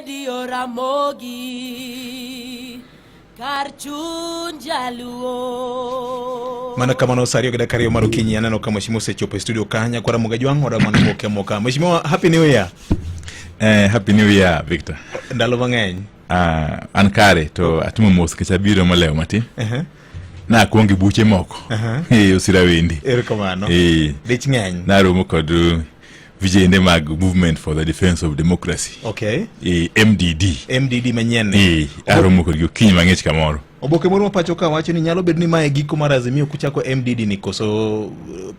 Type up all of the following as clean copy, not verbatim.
Radio Ramogi kar chuny jaluo. Mana kamano, saa 2:02 mar okinyi, aneno ka mheshimiwa osechopo e studio ka. Nyakwara Moga Jwang' oda mana moke moka. Mheshimiwa, happy new year. Happy new year, Victor. Ndalo mang'eny. An kare to atimo mos nikech abiro molewo matin. Nakwongo gi buche moko. Osira wendi. Erokamano. Dich ng'eny. Naromo kod vijende mag Movement for the Defense of Democracy. MDD. MDD manyien. Aromo kodgi okinyi mang'ich kamoro. Oboke moro ma pacho ka wacho ni nyalo bedo ni mae giko mar Azimio kuchako MDD ni koso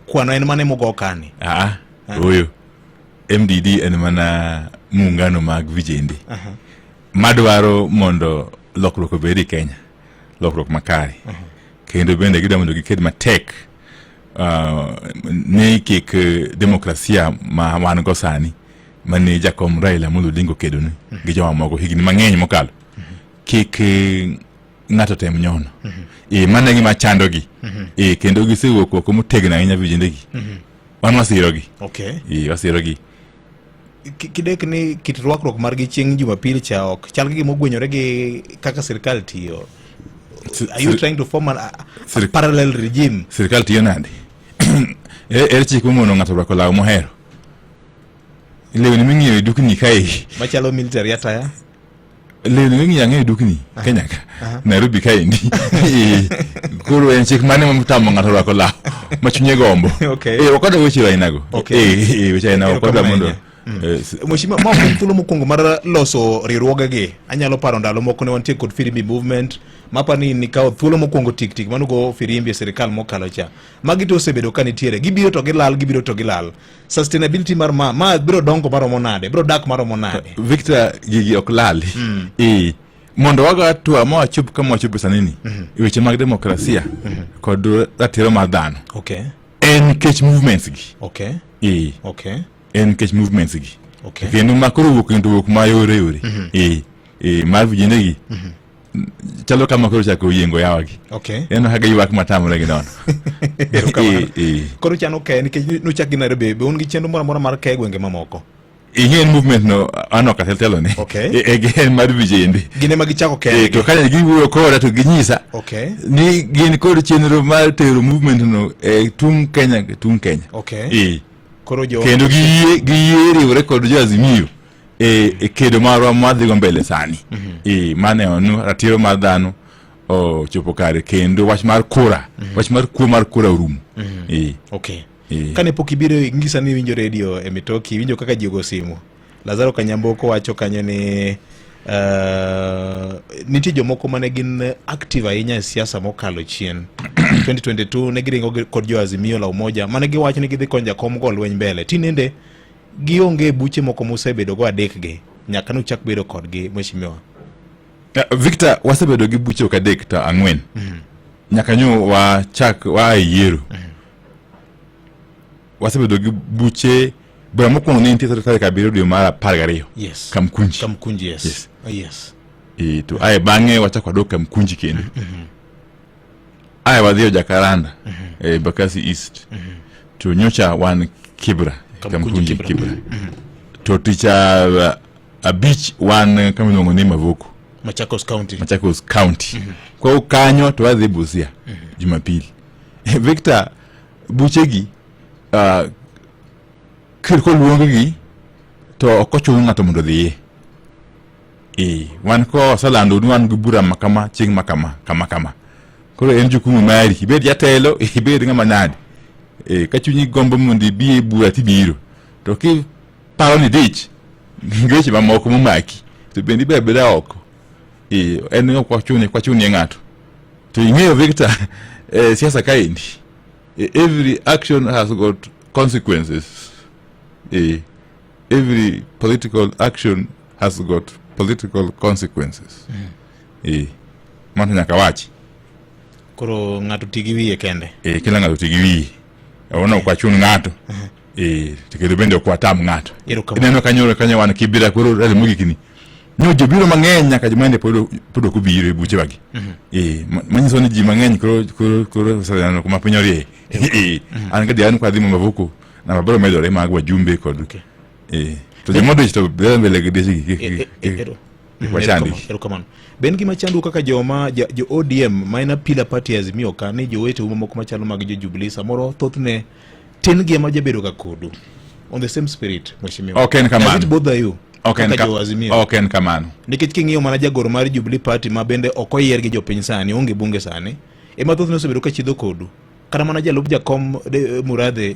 kwano en mane mogo kani? Ah, oyo. MDD en mana muungano mag vijende. Madwaro mondo lokruok obed e Kenya. Lokruok makare. Kendo bende gidwa mondo giked matek ni kik demokrasia ma wan go sani mane jakom Raila Amolo Odinga okedo ni gi jomamoko higni mang'eny mokalo kik ng'ato tem nyono. Mano e gima chandogi. Kendo gisewuok oko motegno ahinya vijende gi. Wan wasirogi. Wasirogi. Kidek ni kit rwakruok margi chieng' Jumapil cha ok chal gi gima ogwenyore gi kaka sirkal tiyo. Are you trying to form a parallel regime? Sirkal tiyo nade? Ere chik momono ng'ato rwako law mohero? Lewni ming'iewo e dukni kae. Machalo military attire. Lewni ming'iewo ang'eyo e dukni Kenya ka. Nairobi kaendi. Koro en chik mane motamo ng'ato rwako law ma chunye gombo? Ok adwa weche ainago. Weche ainago ok adwa mondo Mheshimiwa, ma ok en thuolo mokwongo mar loso riwruogegi. Anyalo paro ndalo moko ne wantie kod Firimbi movement, mapa ni nikawo thuolo mokwongo tik tik manugo firimbi e sirikal mokalo cha. Magi to osebedo ka nitiere, gibiro to gilal, gibiro to gilal. Sustainability mar ma biro dongo maromo nade, biro dak maromo nade? Victor, gigi ok lal. Mondo wago hatua ma wachop kama wachopo sani ni, e weche mag demokrasia kod ratiro mar dhano. En nikech movements gi. En nikech movements gi. Kendo ma koro wuok kendo wuok ma yore yore. Mar vijende gi. Chalo kama koro chako yiengo yawa gi. En kaka ywak matamore gi nono. Koro chano ke nikech nuchak gi Nairobi, be un gi chenro moro amora mar ke gwenge mamoko? Ing'e ni movement no an ok asetelo ne. En mar vijende. Gin ema gichako ke. To kane giwuoyo koda to ginyisa. Ni gin kod chenro mar tero movement no e tung' Kenya tung' Kenya. Koro jo Kendo giyie riwore kod jo Azimio e kedo marwa mwadhigo mbele sani. Mane onu ratiro mar dhano ochopo kare kendo wach mar kura, wach mar kuo mar kura orumo. Kane pok ibiro ingisa ni iwinjo radio e mitoki, iwinjo kaka ji ogo simu. Lazaro Kanyamboko wacho kanyo ni nitie jomoko mane gin active ahinya e siasa mokalo chien. 2022 ne giringo kod jo Azimio la Umoja mane giwacho ni gidhi konyo jakom go lweny mbele. Tinende gionge buche moko musebedo go adek gi nyaka nuchak bedo kodgi, mheshimiwa. Victor, wasebedo gi buche ok adek to ang'wen. Nyaka nyo wachak waa e yiero. Wasebedo gi buche. Bura mokwongo ne nitie tarik 7 dwe mar 12. Kamkunji. Kamkunji, yes. Yes. Yes. To ae bang'e wachako wadok Kamkunji kendo. Ae wadhi Jakaranda, Embakasi East. To nyocha wan Kibra, Kamkunji, Kamkunji, Kibra. Kibra. To tich abich wan kama iluongo ni Mavoko. Machakos County. Machakos County. Kwa kanyo to wadhi Busia Jumapili. Victor, buchegi koluonggi to ok ochuno ng'ato mondo odhiye. Wan ko oselando ni wan gi bura ma kama chieng' ma kama kama kama. Koro en jukumu mari, ibed jatelo, ibed ng'ama nade. Ka chunyi gombo mondo ibi e bura tibiro. To kiparo ni dich gi weche mamoko momaki to bende ibedo abeda oko. En ok wachunie ng'ato. To ing'eyo Victor, siasa kaendi, every action has got consequences. Every political action has got political consequences. Mano nyaka wachi. Koro ng'ato ti gi wiye kende. Kila ng'ato ti gi wiye. Ono ok wachun ng'ato. To kendo bende ok watam ng'ato. Erokamano. Ineno kanyo kanyo wan Kibira koro rally mogik ni. Nyo jobiro mang'eny nyaka joma ende pod ok obiro e buchewagi. Manyiso ni ji mang'eny koro oseneno kuma piny orieye. An gadier ni kwadhi Mavoko, namba biro medore mag wajumbe kod Eh, to joma odich to dhi mbele gi dichgi kik- kik- kik- kik wachandgi. Erokamano. Be en gima chandou kaka joma jo ODM ma en apila party e Azimio ka ni joweteu mamoko machalo mag jo Jubilee samoro thothne tin gi ema jabedo ga kodu on the same spirit mheshimiwa. Ok en kamano. Does it bother you? Ok en kaka ka- jo Azimio? ok en kamano. Nikech king'iyo mana jagoro mar Jubilee Party ma bende ok oyier gi jopiny sani, onge bunge sani, ema thothne osebedo ka chidho kodu. Kata mana jalup jakom Murathe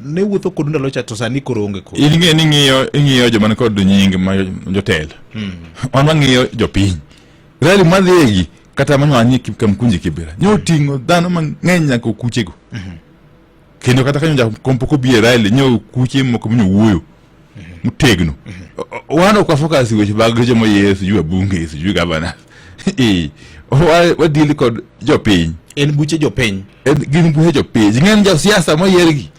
ne wuotho kodu ndalo cha to sani koro onge kodu. In ing'e ni ing'iyo ing'iyo joma ni kod nying ma jotelo. Wan wang'iyo jopiny. Rally madhiegi kata manywani Kamkunji Kibera. Nyo oting'o dhano mang'eny nyaka okuchego. Kendo kata kanyo jakom pok obi e rally nyo okuche moko minyo wuoyo motegno. Wan ok wafocus e weche mag joma oyier sijui wabunge sijui governors. Eh, wa deal kod jopiny. En buche jopiny. En gin buche jopiny. Ing'e ni josiasa moyiergi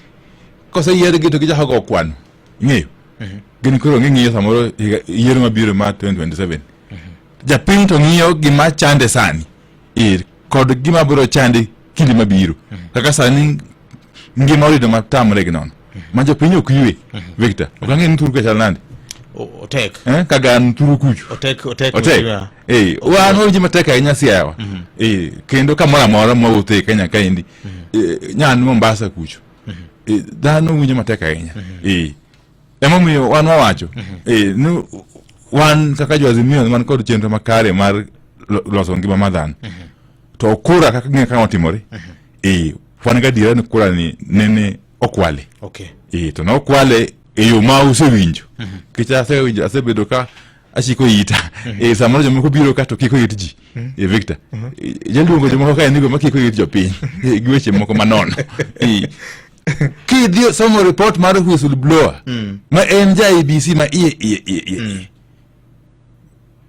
koseyiergi to gichako go kwano. Ing'eyo? Gin koro ging'iyo samoro yiero mabiro mar 2027. Japiny to ng'iyo gima chande sani. Eh, kod gima biro chande kinde mabiro. Kaka sani ngima orido matamre gi nono. Ma jopiny ok ywe. Victor, ok ang'e ni thuru ka chal nade. Otek. Eh, kagan thuru kucho. Otek, otek. Otek. Mheshimiwa. Eh, wan wawinjo matek ahinya Siaya. Eh, kendo kamoro amora mwawuothe e Kenya kaendi. Eh, nyan Mombasa kucho. Eh, dhano winjo matek ahinya. Eh. Emomiyo wan wawacho. Eh, ni wan kaka jo Azimio wan kod chenro makare mar loso ngima mar dhano. To kura kaka ng'e kaka otimore. Eh, wan gadiera ni kura ni nene okwale. Eh, to nokwale e yo ma usewinjo. Nikech asewinjo, asebedo ka achiko ita. Eh, samoro jomoko biro ka to kiko it ji. Eh, Victor. Eh, jaluongo jomoko ka enigo ma kiko it jopiny. Eh, gi weche moko manono. Eh, kidhi somo report mar whistleblower ma en ja IEBC ma iye iye iye iye.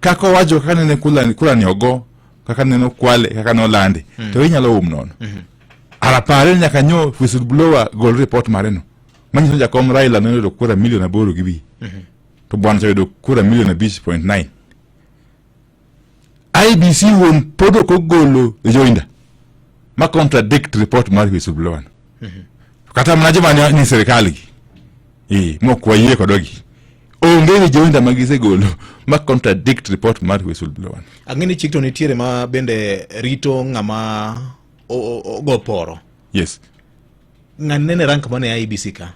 Kaka owacho kaka nene kura ni ogo, kaka nene okwale, kaka nolande, to inyalo um nono. Arapare nyaka nyo whistleblower gol report mare no. Manyiso ni jakom Raila ne oyudo kura milion 8 gi wiye. To bwana cha oyudo kura milion 5.9. IEBC wuon pod ok ogolo rejoinder ma contradict report mar whistleblower no. Kata mana joma ni sirikal gi. Eh, mok wayie kodgi. Onge rejoinder ma gisegolo ma contradict report mar whistleblower no. Ang'e ni chik to nitiere ma bende rito ng'ama ogo poro. Yes. Ng'ani nene rank mane IEBC ka?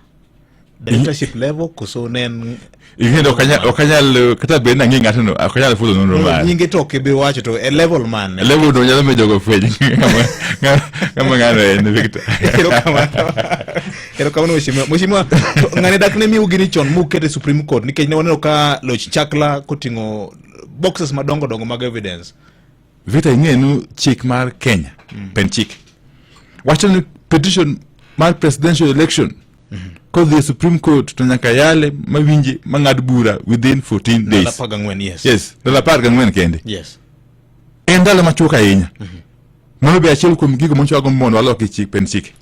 Directorship level koso ne en Ing'e ok anyal ok anyal kata bed ni ang'e ng'atno ok anyal fulo nonro mare. Nyinge to ok ibi wacho to e level mane? Level no nyalo miyo jogo fweny ng'ama ng'ano en Victor. Erokamano. Erokamano mheshimiwa. Mheshimiwa, to ng'ani dak ne miu gini chon mukete Supreme Court nikech ne waneno ka loch chakla koting'o boxes madongo dongo mag evidence. Victor ing'e ni chik mar Kenya, pen chik. Wacho ni petition mar presidential election kodhi e Supreme Court to nyaka yale mawinje mang'ad bura within 14 Ndalo days. 14, yes. Yes, ndalo 14 kende. Yes. En ndalo machuok ahinya. Mano be achiel kuom gigo mochwago mondo waloki chik pen chik.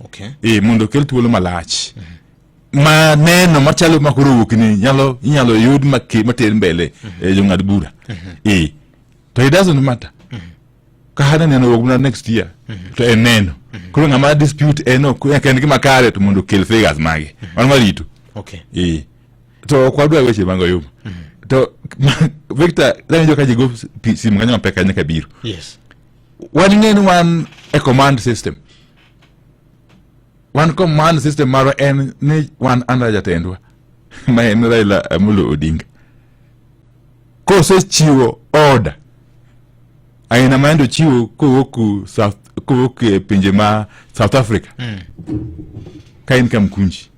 Eh, mondo okel thuolo malach. Ma neno machalo ma koro owuok ni nyalo inyalo yud mater mbele e jong'ad bura. Eh. To it doesn't matter. Ka hana neno wuok mana next year to en neno. Koro ng'ama dispute en ok en gima kare to mondo okel figures mage. Wan warito. Eh. To ok wadwa weche mag oyuma. To Victor, nawinjo ka ji go simu kanyo mapek ahinya kabiro. Wan ing'e ni wan e command system. Wan command system marwa en ni wan under jatendwa ma en Raila Amolo Odinga. Kosechiwo order aina ma endo chiwo kowuok South, kowuok e pinje ma South Africa ka in Kamkunji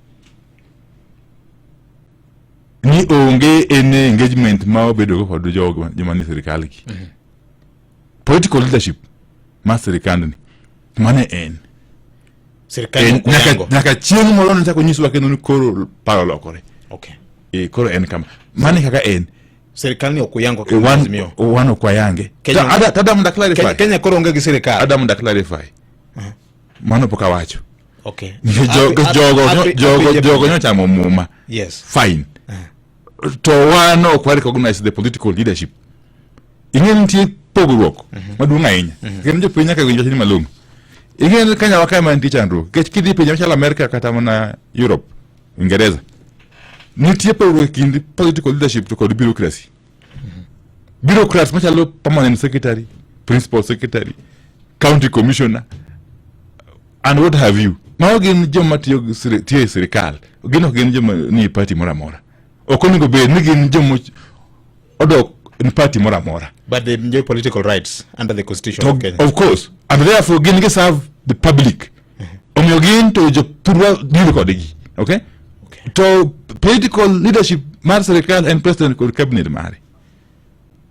ni onge any engagement ma obedogo kod jogo joma ni sirikal gi political leadership mar sirikandni mane en Sirkal ok oyango. Nyaka chieng' moro nochako nyiswa kendo ni koro paro olokore. Koro en kama. Mane kaka en. Sirkal ni ok oyango kaka Azimio. Wan ok wayange. Kenya Adam da clarify. Kenya koro onge gi sirkal. Adam da clarify. Mano pok awacho. Okay. Jogo nyochamo muma. Yes. Fine. To wan ok wa recognize the political leadership. Ing'e ni nitie pogruok maduong' ahinya. Kendo jopiny nyaka winj wachni malong'o. Ing'e ni Kenya wa kae ma nitie chandruok. Nikech kidhi e pinje machalo Amerka kata mana Europe, Uingereza. Nitie pogruok e kind political leadership to kod bureaucracy. Bureaucrats machalo permanent secretary, principal secretary, county commissioner and what have you. Mago gin joma tiyo gi siri- tiyo e sirikal. Gin ok gin joma ni e party moro amora. Ok onego bed ni gin joma odok e party moro amora. But they enjoy political rights under the constitution To, of Kenya. of course. And therefore gin gi serve the public. Omiyo gin to jothurwa deal kodgi. Okay? Okay. To political leadership mar sirikal en president kod cabinet mare.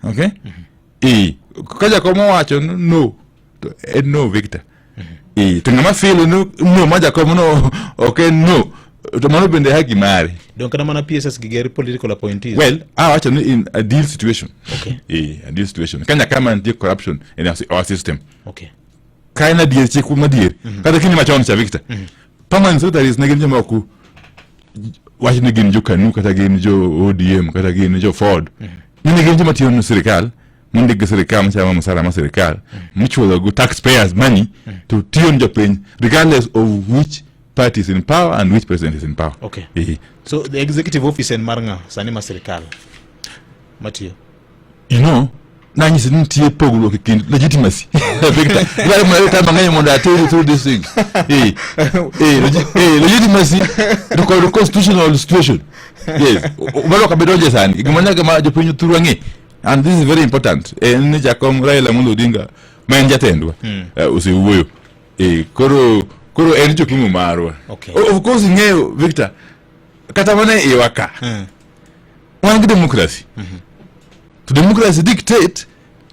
Okay? Eh, ka jakom owacho ni no, to en no Victor. Eh, to ng'ama feel no no ma jakom no ok en no, to mano bende haki mare. Donge kata mana PSS gi ger political appointees. Well, awacho ni in ideal situation. Okay. Eh, ideal situation. Kanya kama nitie corruption in our system. Okay. Ka en adier chik madier. Kata kinde machon cha Victor. Permanent secretaries ne gin joma ok wach ni gin jo KANU kata gin jo ODM kata gin jo Ford. Ne gin joma tiyo ne sirikal mondik gi sirikal machamo msara mar sirikal michulo go taxpayers money to tiyo ne jopiny regardless of which party is in power and which president is in power. Okay. Eh. So the executive office en mar ng'a sani ma sirikal matiyo? You know, nanyisi ni nitie pogruok e kind legitimacy Victor, dwaro mana time mang'eny mondo ateri through these things. Eh, legitimacy to kod constitutional situation. Yes, mano ok abi donje sani. Gima nyaka ma jopiny thurwa ng'e, and this is very important, en ni jakom Raila Amolo Odinga ma en jatendwa osewuoyo. Koro en jokumu marwa. Of course ing'eyo Victor, kata mana e iwa ka wan gi democracy to democracy dictate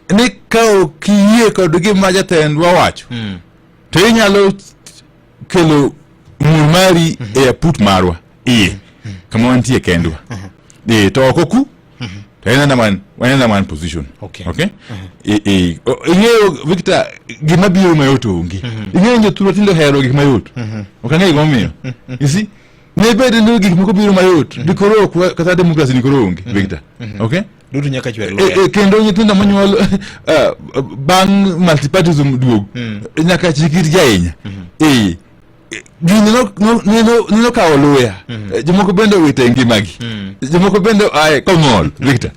ni ka ok iyie kod gima jatendwa wacho to inyalo kelo ng'ur mari e aput marwa iye kama wantie kendwa to oko ku to en another man, en another man position. Okay? Ing'eyo Victor, gima biro mayot onge. Ing'eyo jothurwa tinde ohero gik mayot. Ok ang'eyo gimomiyo. You see, ne bed ni gik moko biro mayot di koro ok kata democracy ni koro onge Victor. Okay? Duto nyaka chwer E, luya. Kendo nyithindo monyuol bang' multipartism duog nyaka chik itgi ahinya. Gini neno kawo luya. Jomoko bende owito e ngimagi. Jomoko bende ae kong'ol, Victor.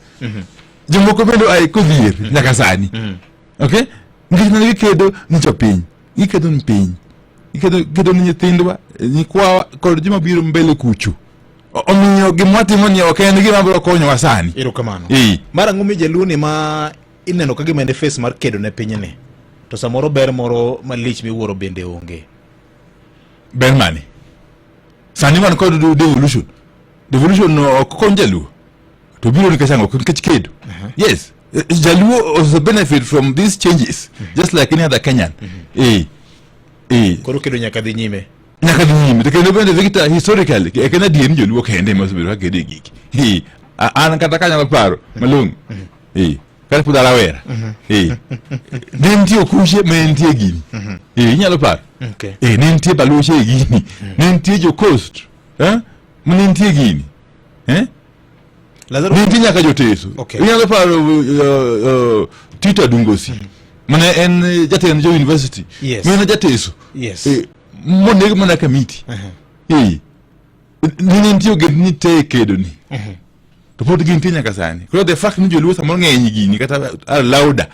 Jomoko bende ae kodhier nyaka sani. Okay? Nikech ne gikedo ni jopiny, gikedo ni piny, gikedo kedo ni nyithindwa, nyikwawa kod joma biro mbele kucho. Omiyo gima watimo ni ok en gima biro konyowa sani. Erokamano. Eh. Mar ang'o mi jaluo ni ma ineno ka gima en e face mar kedo ne pinyni to samoro ber moro malich miwuoro bende onge? Ber mane? Sani wan kod devolution. Devolution no ok kony jaluo. To biro nikech ang'o? Nikech kedo. Yes. Jaluo also benefit from these changes just like any other Kenyan. Eh. Koro kedo nyaka dhi nyime. Nyaka dhi nyime. To kendo bende Victor, historically ok en adier ni joluo kende ema osebedo ka kedo e gigi. An kata kanyalo paro malong'o. Kata pod arawera. Ne nitie okuche ma ne nitie gini. Inyalo paro. Ne nitie baluche e gini. Ne nitie jo coast. Ma ne nitie gini. Lazaro Ne nitie nyaka joteso. Inyalo paro Tito Dungosi. Mane en jatend jo university. Mane en jateso. Moneg mana Kamiti. Ne nitie ogendni te e kedo ni. To pod gintie nyaka sani. Koro the fact ni joluo samoro ng'eny gini kata are louder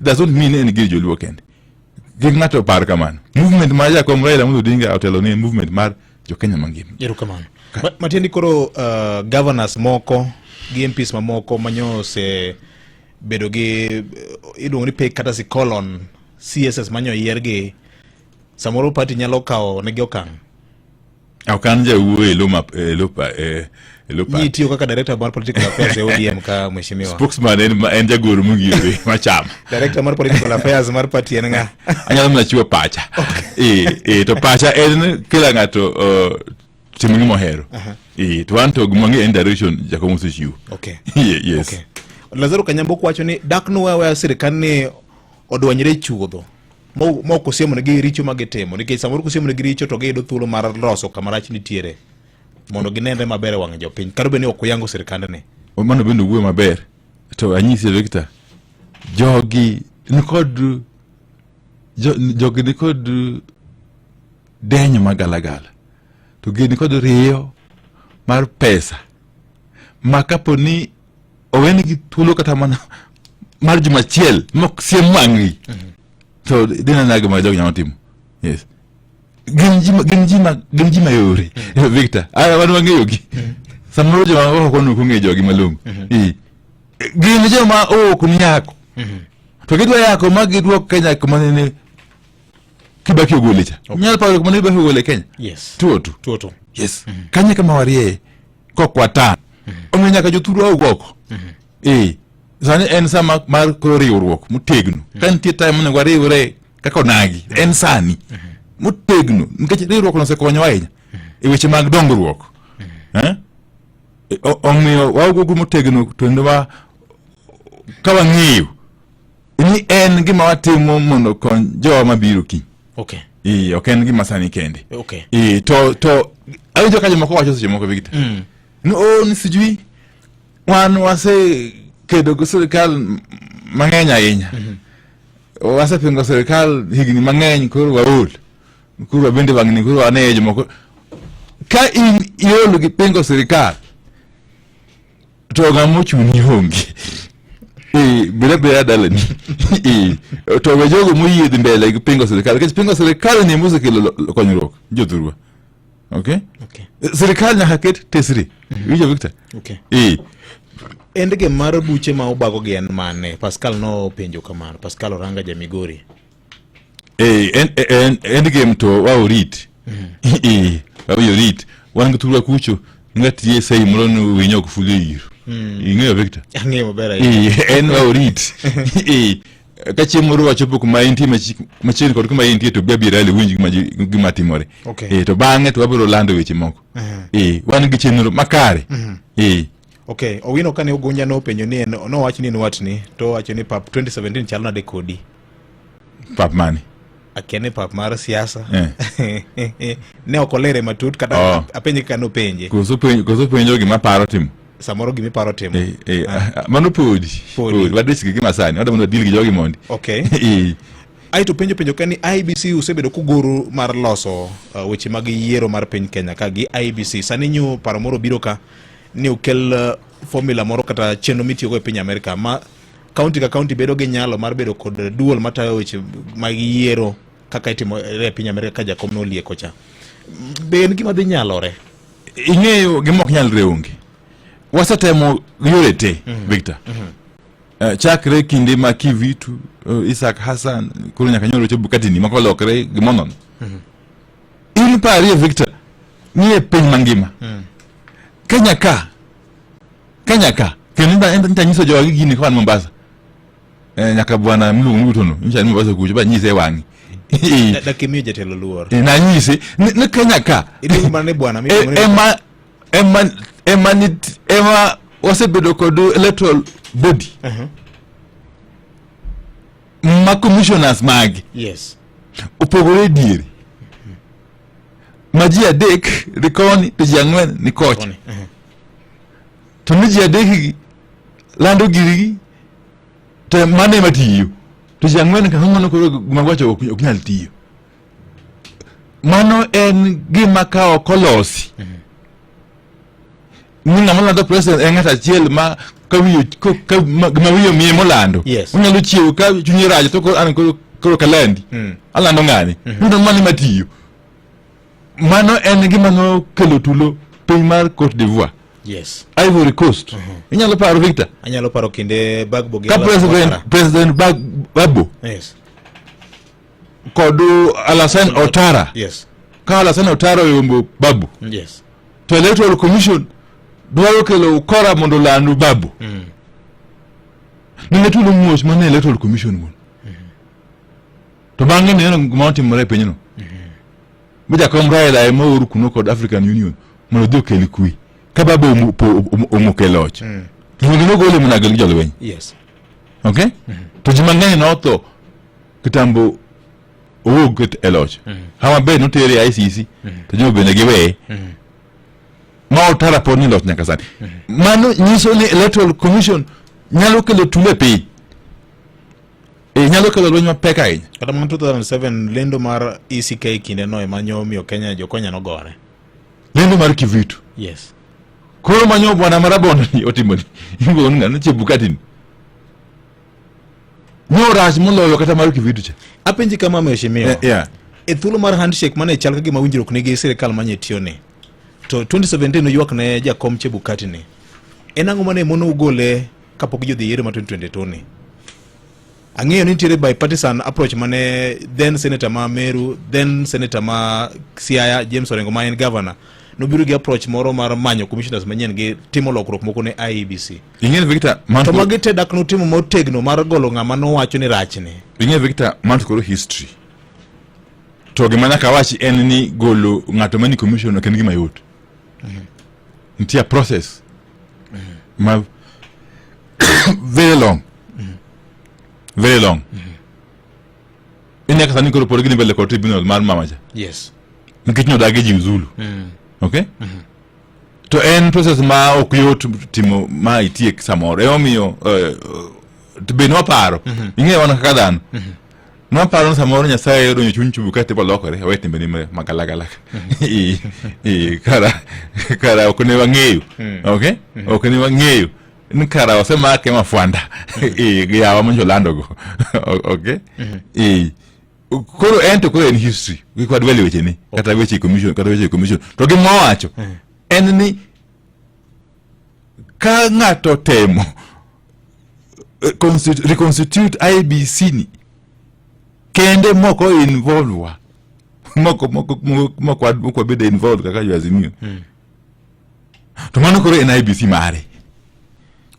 does not mean en gir joluo kende. Kik ng'ato par kamano. Movement mar Jakom Raila Amolo Odinga otelo ni en movement mar jo-Kenya mangima. Erokamano. Matiende koro governors moko gi MPs mamoko manyo ose bedo gi iluongo ni pay courtesy colon CSS manyo yier gi samoro party nyalo kawo negi okang'. Ok an jawuoyo e lo ma e lo pa e lo Nyi tiyo kaka director mar political affairs e ODM ka mheshimiwa. Spokesman en jagoro mongirore machama. Director mar political affairs mar party en ng'a? Anyalo mana chiwo pacha. To pacha en kila ng'ato timo gima ohero. To an to gima ang'eyo en direction jakom osechiwo. Yes. Lazaro Kanyambo wacho ni dak nuwe aweya sirkal ni odwanyre e chuodho ma ok osiemonegi richo ma gitimo, nikech samoro kosiemonegi richo to giyudo thuolo mar loso kama rach nitiere mondo ginenre maber e wang' jopiny, kata bed ni ok oyango sirkandni. Mano bende owuoyo maber. To anyisi Victor, jogi nikod denyo magalagala to gin kod riyo. mar pesa ma kapo ni owenigi thuolo kata mana mar juma achiel mok siem wang'gi to dine nage ma jogi nyalo timo yes gin ji ma- gin ji ma gin ji mayore Victor ah, wan wang'eyo gi samoro joma ok ok ong'eyo jogi malong'o Eh. gin joma ok ni yako to gidwa yako ma gidwok Kenya kuma nene Kibaki ogole cha nyalo paro kuma ne Kibaki ogole Kenya Yes. tuo tu Tuo tu. yes kanyo kama warieye kok watan omiyo nyaka jothurwa owuog oko ee sani en sama mar koro riwruok motegno ka nitie time monego wariwre kaka onagi en sani motegno nikech riwruok no osekonyowa ahinya e weche mag dongruok Eh? E, omiyo wawuog motegno to kendo wa ka wang'eyo ni en gima watimo mondo okony jowa mabiro kiny Okay. Ee, ok en gima sani kende Okay. Ee, to to awinjo ka jomoko wacho seche moko Victor mm. ni oh, ni sijui wan wasekedo gi sirikal mang'eny ahinya mm -hmm. wasepingo sirikal higni mang'eny koro waol koro wabende wang'ni koro wane jomoko ka in iol gi pingo sirikal to ng'ama ochuni onge Eh, bed abeda dalani Eh, to we jogo moyie dhi mbele gi pingo sirikal nikech pingo sirikal ni mosekelo konyruok jothurwa okay Okay. Sirikal nyaka ket tesre iwinjo Victor Okay. eh Endgame mar buche ma ubago gi en mane? Pascal nopenjo kamano. Pascal Oranga ja Migori. Eh, en, en, endgame to wa orit eh wa orit wan gi thurwa kucho ng'at ye sei moro ni winyo ok fulo iro ing'eyo Victor Ang'eyo maber ahinya. Eh, en wa orit eh ka chieng' moro wachopo kuma intie machiegni kod kuma intie to bi abira iwinj gima gima timore Okay. eh to bang'e to wabiro lando weche moko eh wan gi chenro makare eh Okay, Owino kane Ogunya nopenjo ni en nowacho ni en watni to owacho ni pap 2017 chal nade kodi? Pap mane? Akia ni pap mar siasa. Eh. ne ok olere matut kata oh. apenje kaka nopenje. Koso penjo koso penjo gima paro timo. Samoro gima iparo timo. Eh, eh, ah. Mano podi. Podi. Wadich gi gima sani. Wadwa mondo wadil gi jogi mondi. Okay. Eh. Aeto penjo penjo ka ni IBC usebedo kugoro mar loso weche mag yiero mar piny Kenya ka gi IBC. Sani nyu paro moro biro ka ni ukel formula moro kata chenro mitiyogo e piny Amerika ma kaunti ka kaunti bedo gi nyalo mar bedo kod duol matayo weche mag yiero kaka itimo e piny Amerika ka jakom nolieko cha. Be en gima dhi nyalore? Ing'eyo gima ok nyalre onge. Wasetemo yore te, Victor. Chakre kinde ma Kivitu, Isaac Hassan, koro nyaka nyoro chopo Katini moko olokre gimonono. In parie Victor, ni e piny mangima. Kenya ka, Kenya ka, kendo nita nyiso jogi gini ka wan Mombasa. Nyaka bwana miluongo ni Ruto no, nyicha ni Mombasa kucho, ba nyise e wang'e. Dak imiyo jatelo luor. Nanyise, ni Kenya ka. Iluongo mana ni bwana, miluongo ni Ema, ema, ema, ema wasebedo kod electoral body. Ma commissioners magi. Yes. Opogore e diere. Ma ji adek ni koni to ji ang'wen ni kocha. Koni. To ni ji adek gi lando girgi to mano ema tiyo. To ji ang'wen ka mano koro gima giwacho ok nyal tiyo. Mano en gima ka ok olosi. Ni ng'ama lando president en ng'at achiel ma ka wiye ka ma wiye omiye molando. Yes. Onyalo chiewo ka chunye rach to koro an koro kalandi. Alando ng'ani. Yudo mano ema tiyo. Mano en gima nokelo tulo piny mar Cote d'Ivoire. Yes. Ivory Coast. Inyalo paro Victor? Anyalo paro kinde Gbagbo gi Ka Alassane President Ouattara. Gbagbo Yes. kod Alassane Ouattara. Yes. Ka Alassane Ouattara oyombo Gbagbo. Yes. To Electoral Commission dwaro kelo ukora mondo oland Gbagbo. Nene tulo muoch mane Electoral Commission wuon. To bang'e neno gima otimore e pinyno. Ma jakom Raila ema oor kuno kod African Union mondo odhi okel kwe. Ka baba omoko e loch. Luonge nogole mana gi jolweny. Yes. Okay? To ji mang'eny notho kitambo owuog e loch. Hama Bay notere e ICC to jogo bende giweye. Ma Ouattara pod ni loch nyaka sani. Mano nyiso ni Electoral Commission nyalo kelo tulo e piny. E, nyalo kelo lweny mapek ahinya. Kata mana 2007 lendo mar ECK kinde no ema nyo omiyo Kenya jo Kenya nogore. Lendo mar Kivitu. Yes. Koro manyo bwana marabondo ni otimo ni. Iluongo ni ng'ano Chebukati ni. Nyo rach moloyo kata mar Kivitu cha. Apenji kama mheshimiwa. Yeah. E thuolo mar handshake mane chal ka gima winjruok nigi sirikal manye tiyo ni. To 2017 oywak ne jakom Chebukati ni. En ang'o mane mono ugole kapok jodhi yiero ma 2022 ni? Ang'eyo ni nitiere bipartisan approach mane then senator ma Meru, then senator ma Siaya James Orengo ma en governor nobiro gi approach moro mar manyo commissioners manyien gi timo lokruok moko ne IEBC. Ing'e Victor, man To magi te dak notimo motegno mar golo ng'ama nowacho ni rachni. Ing'e Victor, man koro history. To gima nyaka awachi en ni golo ng'ato mani commission ok en gima yot. Nitie process ma very long. Very long. Ineno sani koro pod gidhi mbele kod tribunal mar mama cha. Yes. Nikech nodagi jiuzulu. Okay? To en process ma ok yot timo ma itiek samoro. Emomiyo to be nwaparo. Ing'eyo wan kaka dhano. Nwaparo ni samoro Nyasaye odonjo chuny Chebukati bolokore owe timbene magalagala. Kara kara ok ne wang'eyo. Okay? Ok ne wang'eyo ni kara osemake mafwanda gi yawa monjolandogo. Okay? Koro en to koro en history. Kik wadwel e wechene kata weche commission kata weche commission. To gima owacho en ni ka ng'ato temo reconstitute IEBC ni kende moko involve wa moko moko moko moko wabedo involved kaka jo Azimio to mano koro en IEBC mare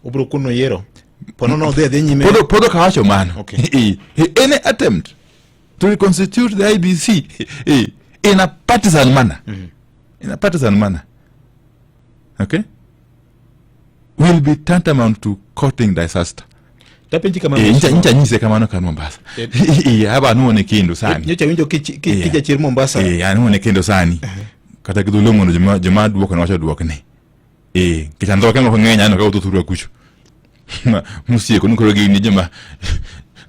Obiro kuno yiero. Ponono odhi adhi nyime. Pod pod ok awacho mano. Okay. Any attempt to reconstitute the IEBC in a partisan manner. In a partisan manner. Okay? Will be tantamount to courting disaster. Tapenji kama Ncha ncha nyise kamano kan Mombasa. Aba anuone kendo sani. Nyocha winjo kijachir Mombasa. Anuone kendo sani. Kata gi dholuo mondo joma joma duoko ne wacho duokne. Nikech andhoke moko ng'eny aneno ka wuotho thurwa kucho. Mosieko ni koro gin joma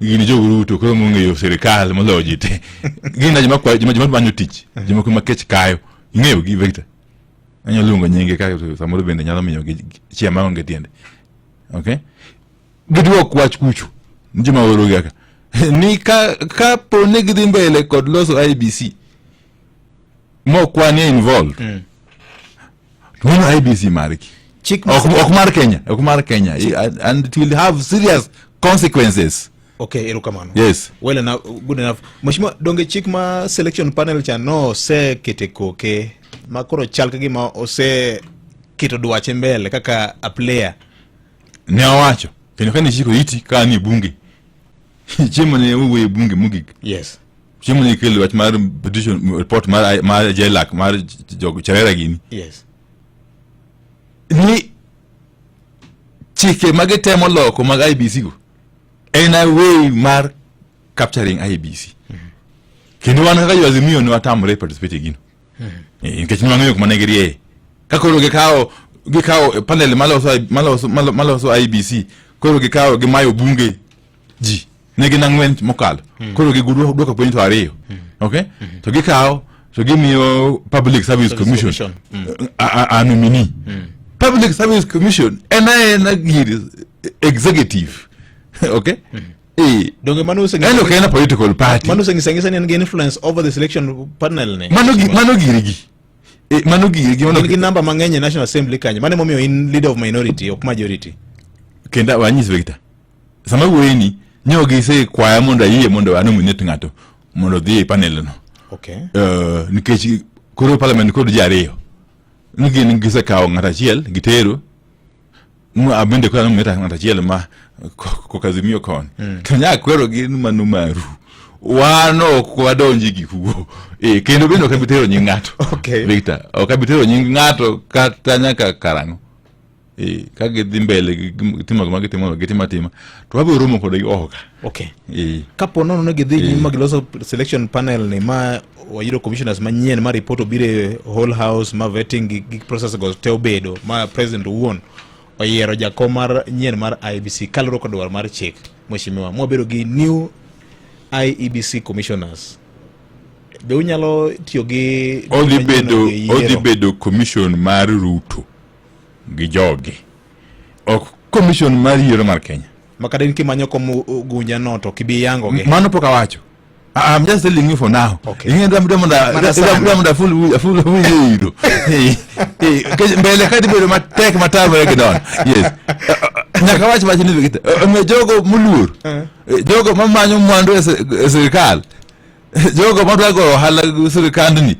gin jo Ruto koro mong'eyo sirikal moloyo ji te. Gin joma kwa joma joma manyo tich, jomoko ma kech kayo. Ing'eyo gi Victor. Anyalo luongo nyinge ka samoro bende nyalo miyo gi chia maonge tiende. Okay? Giduok wach kucho. Ni joma oro gi kaka. Ni ka ka po ni gidhi mbele kod loso IEBC mok wanie involved. To mano IEBC margi. Chik Ok, ok mar Kenya, ok mar Kenya. And it will have serious consequences. Okay, erokamano. Yes. Well enough, good enough. Mheshimiwa, donge chik ma selection panel cha no osekete koke ma koro chal ka gima oseketo dwache mbele kaka a player. Ne owacho kendo kane chiko iti ka ni bunge. Chiemo ne owuoyo e bunge mogik. Yes. Chiemo ne kelo wach mar petition report mar mar JLAC mar jogo Cherera gini. Yes. Ni chike ma gitemo loko mag IEBC go en a way mar capturing IEBC. Kendo wan kaka jo Azimio ne watamore participate e gino. Nikech ne wang'eyo kuma ne girieye. Ka koro gikawo gikawo panel maloso maloso maloso IEBC koro gikawo gimayo bunge ji ne gin ang'wen mokalo koro gidwoko dwoko piny to ariyo okay to gikawo to gimiyo public service commission, Commission. A nominee public service commission en aena gir executive okay Donge mano en ok en a political party mano oseng'iso ang'isa ni en gi influence over the selection panel ni. mano mano girgi mano girgi mano Gin gi namba mang'eny e National Assembly kanyo. Mano emomiyo in leader of minority ok majority. Kendo wanyis Victor sama wuoyeni nyo gisekwaya mondo ayie mondo anominate ng'ato mondo odhi e panel no Okay. Nikech koro parliament kod ji ariyo ni gin gisekawo ng'ato achiel gitero abende koro anominate ng'ato achiel ma kokazimio koni to nya kwero gi ni mano maru wan ok wadonji gi kugo kendo bende ok abi tero nying ng'ato Okay. Victor ok abi tero nying ng'ato kata nyaka karang'o ka gidhi mbele gi timo gima gitimo gitimo atima to wabiro romo kodgi oko ka Okay. Kapo nono ne gidhi nyime ma giloso selection panel ni ma wayudo commissioners manyien ma report obiro e whole house ma vetting gi process go te obedo ma president owuon oyiero jakom mar nyien mar IEBC kaluwore kod dwaro mar chik mheshimiwa mwabedo gi new IEBC commissioners be unyalo tiyo gi odhi bedo commission mar Ruto gi jogi. Ok commission mar yiero mar Kenya. Makata in kimanyo kom Ugunja no to ok ibi yango gi. Mano pok awacho. I'm just telling you for now. Okay. Ing'e dwa mondo Mana sani. dwa mondo aful aful wiye iro. Eh, eh, nikech mbele ka dhi bedo matek matamre gi don. Yes. Nyaka wach wach ni Victor. Omiyo jogo moluor. Jogo mamanyo mwandu e e sirkal. Jogo madwa goyo ohala gi sirkandni.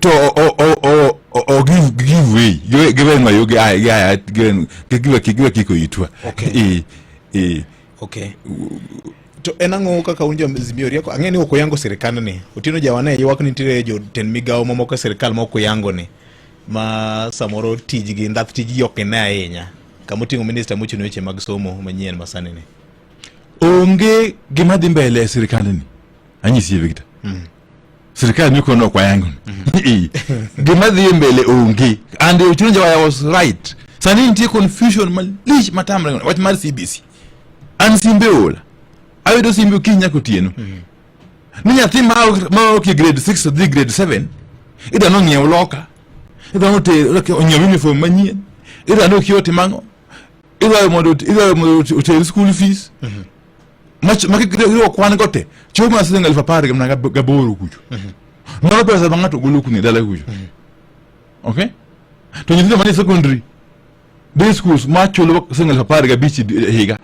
To o o o o o give give way. Give giwenwa yo gi aya gi aya giwe giwe kiko itwa. Okay. Eh, eh. Okay. To en ang'o kaka un jo Azimio rieko? Ang'e ni ok uyango sirkandni. Otieno Jawana ywak ni nitiere jotend migawo mamoko e sirkal ma ok uyango ni ma samoro tijgi ndhath tijgi ok ine ahinya. Kama oting'o minista mochung' ne weche mag somo manyien masani ni. Onge gima dhi mbele e sirkandni. Anyisi Victor. Sirkal ni kono ok wayango. Gima dhi mbele onge. And Otieno Jawaya was right. Sani nitie confusion malich matamre wach mar CBC. An simbe ola. Ayudo simbe okinyi nyaka otieno. Ni nyathi ma ok e grade 6 to dhi grade 7 idwa nong'iew loka. Idwa noter onyiew uniform manyien. Idwa nokie otim ang'o? Idwa mondo idwa mondo oter school fees. Mach ma kiriwo kwan go te chopo mana siling 10,000 gi mana gaboro kucho. Mano pesa ma ng'ato golo kuno e dala kucho. Okay? To nyithindo manie secondary day schools ma chulo siling 15,000 e higa.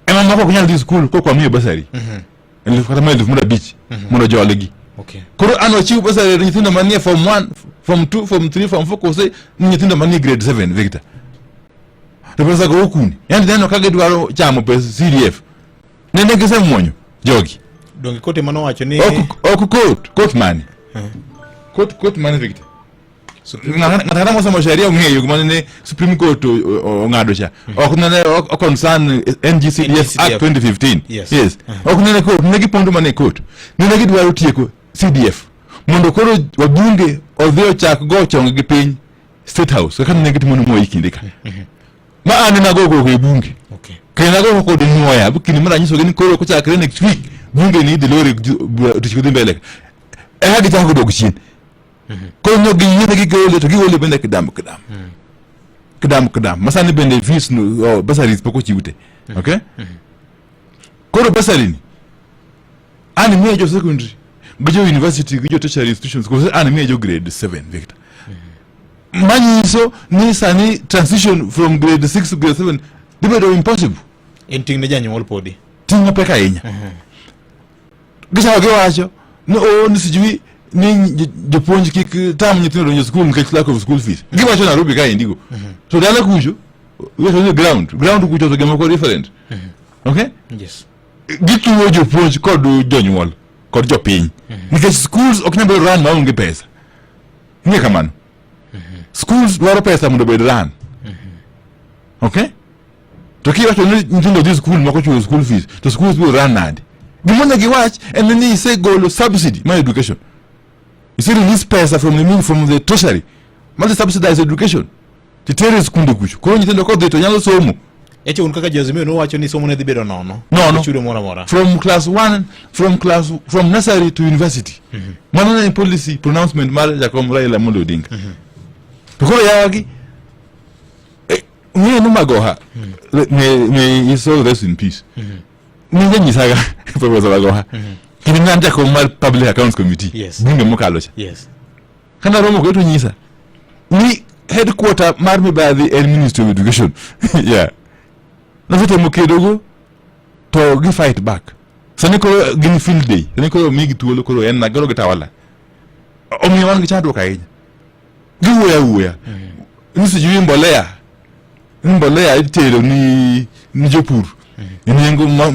Ema moko ok nyal dhi skul kok wamiyo bursary. Eluf kata mana 5,000 mondo jolgi. Okay. Koro an wachiw bursary ne nyithindo manie form 1, form 2, form 3, form 4 kose ni nyithindo manie grade 7 Victor. To pesa go okuni. Yaani neno ka gidwaro chamo pes CDF. Nene gisemuonyo jogi. Donge kote mano wacho ni Ok ok court, court mane? Court court mane Victor? Ng'ato ang'ata mosomo sheria ong'eyo gima ne Supreme Court ong'ado cha. Ok nene ok concern NGCDF Act 2015. Yes. Yes. Ok nene court, ne gipondo mana e court. Nene gidwaro tieko CDF mondo koro wabunge odhi ochak go chong gi piny State House kaka ne gitimo ne Moi kinde ka. Ma an ema ago koko e bunge. Okay. Kendo ago koko dinwoya kinde moro anyisogi ni koro kochakre next week bunge ni idhi lore tich dhi mbele. Eka gichako dok chien. Koro ne giyiene gigole to gigole bende kidam kidam. Kidam kidam. Masani bende fees no oh, bursaries pok ochiw te. Okay? Koro bursary ni an imiye jo secondary gi jo university gi jo tertiary institutions kose an imiye jo grade 7 Victor. Manyiso ni sani transition from grade 6 to grade 7 dhi bedo impossible. En ting' ne janyuol podi. Ting' mapek ahinya. Gichako giwacho ni oh, ni sijui ni jopuonj kik tam nyithindo donjo skul nikech lack of school fees. Giwacho Nairobi kaendi go. To dala kucho, giwacho ni ground, ground kucho to gimoko different. Okay? Yes. Gituo jopuonj kod jonyuol kod jopiny. Nikech schools ok nyal bedo run maonge pesa. Ing'e kamano. Schools dwaro pesa mondo obed run. Okay? To kiwacho ni nyithindo dhi skul moko chulo school fees, to schools biro run nade? Gima onego iwach en ni isegolo subsidy mar education. Ise release pesa from the mean from the treasury mar subsidize education. Titere e skunde kucho. Koro nyithindo kodhi to nyalo somo. Eche un kaka jo-Azimio nuwacho ni somo ne dhi bedo nono. Nono. Chudo moro amora. From class 1, from class from nursery to university. Mano ne policy pronouncement mar Jakom Raila Amolo Odinga. To koro yawagi ng'e ni Magoha may his soul rest in peace. Ne janyisaga Professor Magoha. Kinde ne an jakom mar Public Accounts Committee. Yes. Bunge mokalo cha. Yes. Kane aromo kode to nyisa ni headquarter mar mibadhi en Ministry of Education. Yeah. Nasetemo kedogo to gi fight back. Sani koro gin field day. Sani koro migi thuolo koro en na koro gitawala. Omiyo wan gi chandruok ahinya. Giwuoyo awuoya. Ni sijui mbolea. Ni mbolea itero ni ni jopur. E nengo ma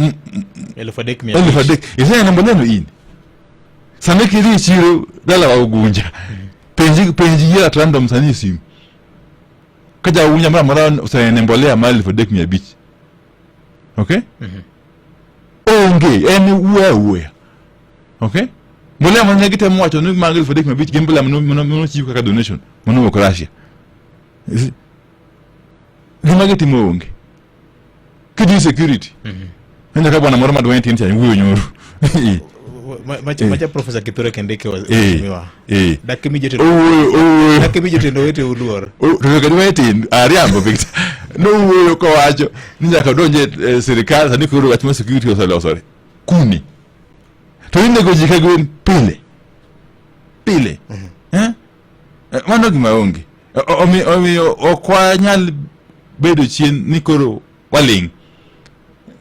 3,500. 3,000. Iseneno mbolea no in. Sani kidhi e chiro dalawa Ugunja. Penji penji yier at random sani e simu. Ka ja Ugunja moro amora oseneno mbolea mar 3,500. Okay? Onge, en wuoyo awuoya. Okay? Mbolea mane gitemo wacho ni mag 3,500 gin mbolea manochiw kaka donation manowuok Russia. You see? Gima gitimo onge. Kidhi security. Ineno ka bwana moro madwany tin cha wuoyo nyoro. Macha Professor Kithure Kindiki mheshimiwa. Dak imi jotend Owuoyo. Dak imi jotend owete luor. To kendo wetin ariambo Victor. Nowuoyo kowacho ni nyaka donje e sirikal sani koro wach mar security oselosore. Kuni. To inego ji ka gwen pile. Pile. Eh? Mano gima onge. Omiyo ok wanyal bedo chien ni koro waling'.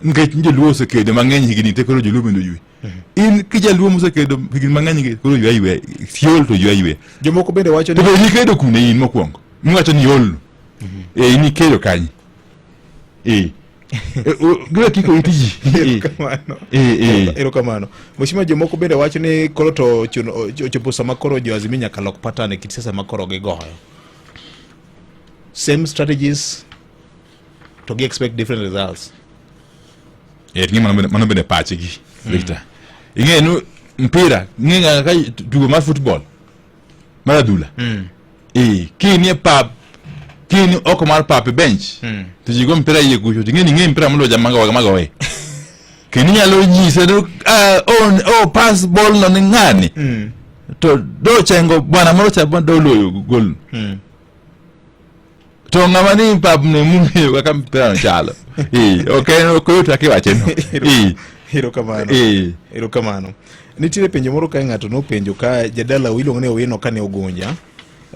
Nikech joluo osekedo mang'eny higni te koro joluo bende oywe. In kijaluo mosekedo higni mang'eny gi koro ywe ayweya. Siol to ywe ayweya. Jomoko bende wacho ni To be nikedo kune in mokwongo? Miwacho ni iol. Eh, in ikedo kanye? Eh. Giwe kiko iti ji. Erokamano. Erokamano. Mheshimiwa, jomoko bende wacho ni koro to ochopo sama koro jo Azimio nyaka lok pattern e kit siasa ma koro gigoyo. Same strategies to gi expect different results. Eh, ting'e mano bende pachgi, Victor. Ing'e ni mpira, ing'e ng'a ka tugo mar football, mar adhula. Eh, kinie pap, kinie oko mar pap e bench, to ji go mpira iye kucho, ting'e ni ing'e mpira moloyo jama magoye. Kendo inyalo nyise ni ah, oh, oh, pass ball no ni ng'ani. To do chengo bwana moro cha do loyo gol. To ng'ama ni pap ni mung'eyo kaka mpira no chalo. Eh, ok en ok oyot kaka iwache no. Eh. Erokamano. Erokamano. Nitiere penjo moro kae ng'ato nopenjo ka jadala iluongo ni Owino kane Ogunja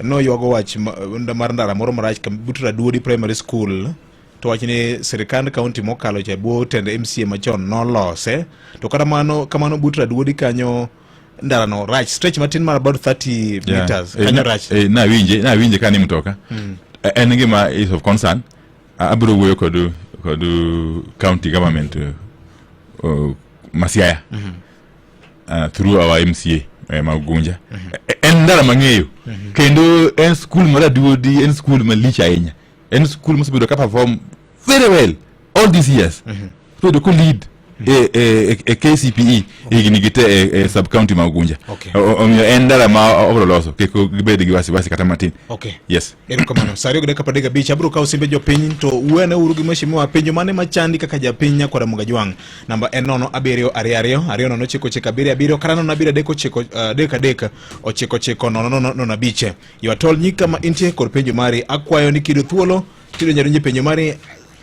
noywago wach mar ndara moro marach but Raduodi Primary School to wach ni sirikand kaunti mokalo cha bwo tend MCA machon nolose to kata mano kamano but Raduodi kanyo ndarano rach stretch matin mar about 30 meters kanyo rach. Nawinje ka ni mtoka en gima is of concern. Abiro wuoyo kod county government ma Siaya through our MCA ma Ugunja. En ndara mang'eyo kendo en skul mar Aduodi, en skul malich ahinya, en skul mosebedo ka perform very well all these years. Osebedo ko lead e KCPE higni gi te e sub county ma Ugunja. Omiyo en ndara ma obiro loso, kik gibed gi wasiwasi kata matin. Yes. Erokamano. Sa 2:35 abiro kawo simbe jopiny to wuene uru gi mheshimiwa penjo mane machandi kaka japiny nyakwara Mugajwang'. Namba en 0 7 2 2 0 9 9 7 7 kata 0 7 3 9 3 3 9 9 0 0 0 5. Ywa tol nyik kama intie kod penjo mari. Akwayo ni kiyudo thuolo tidonjo adonja e penjo mari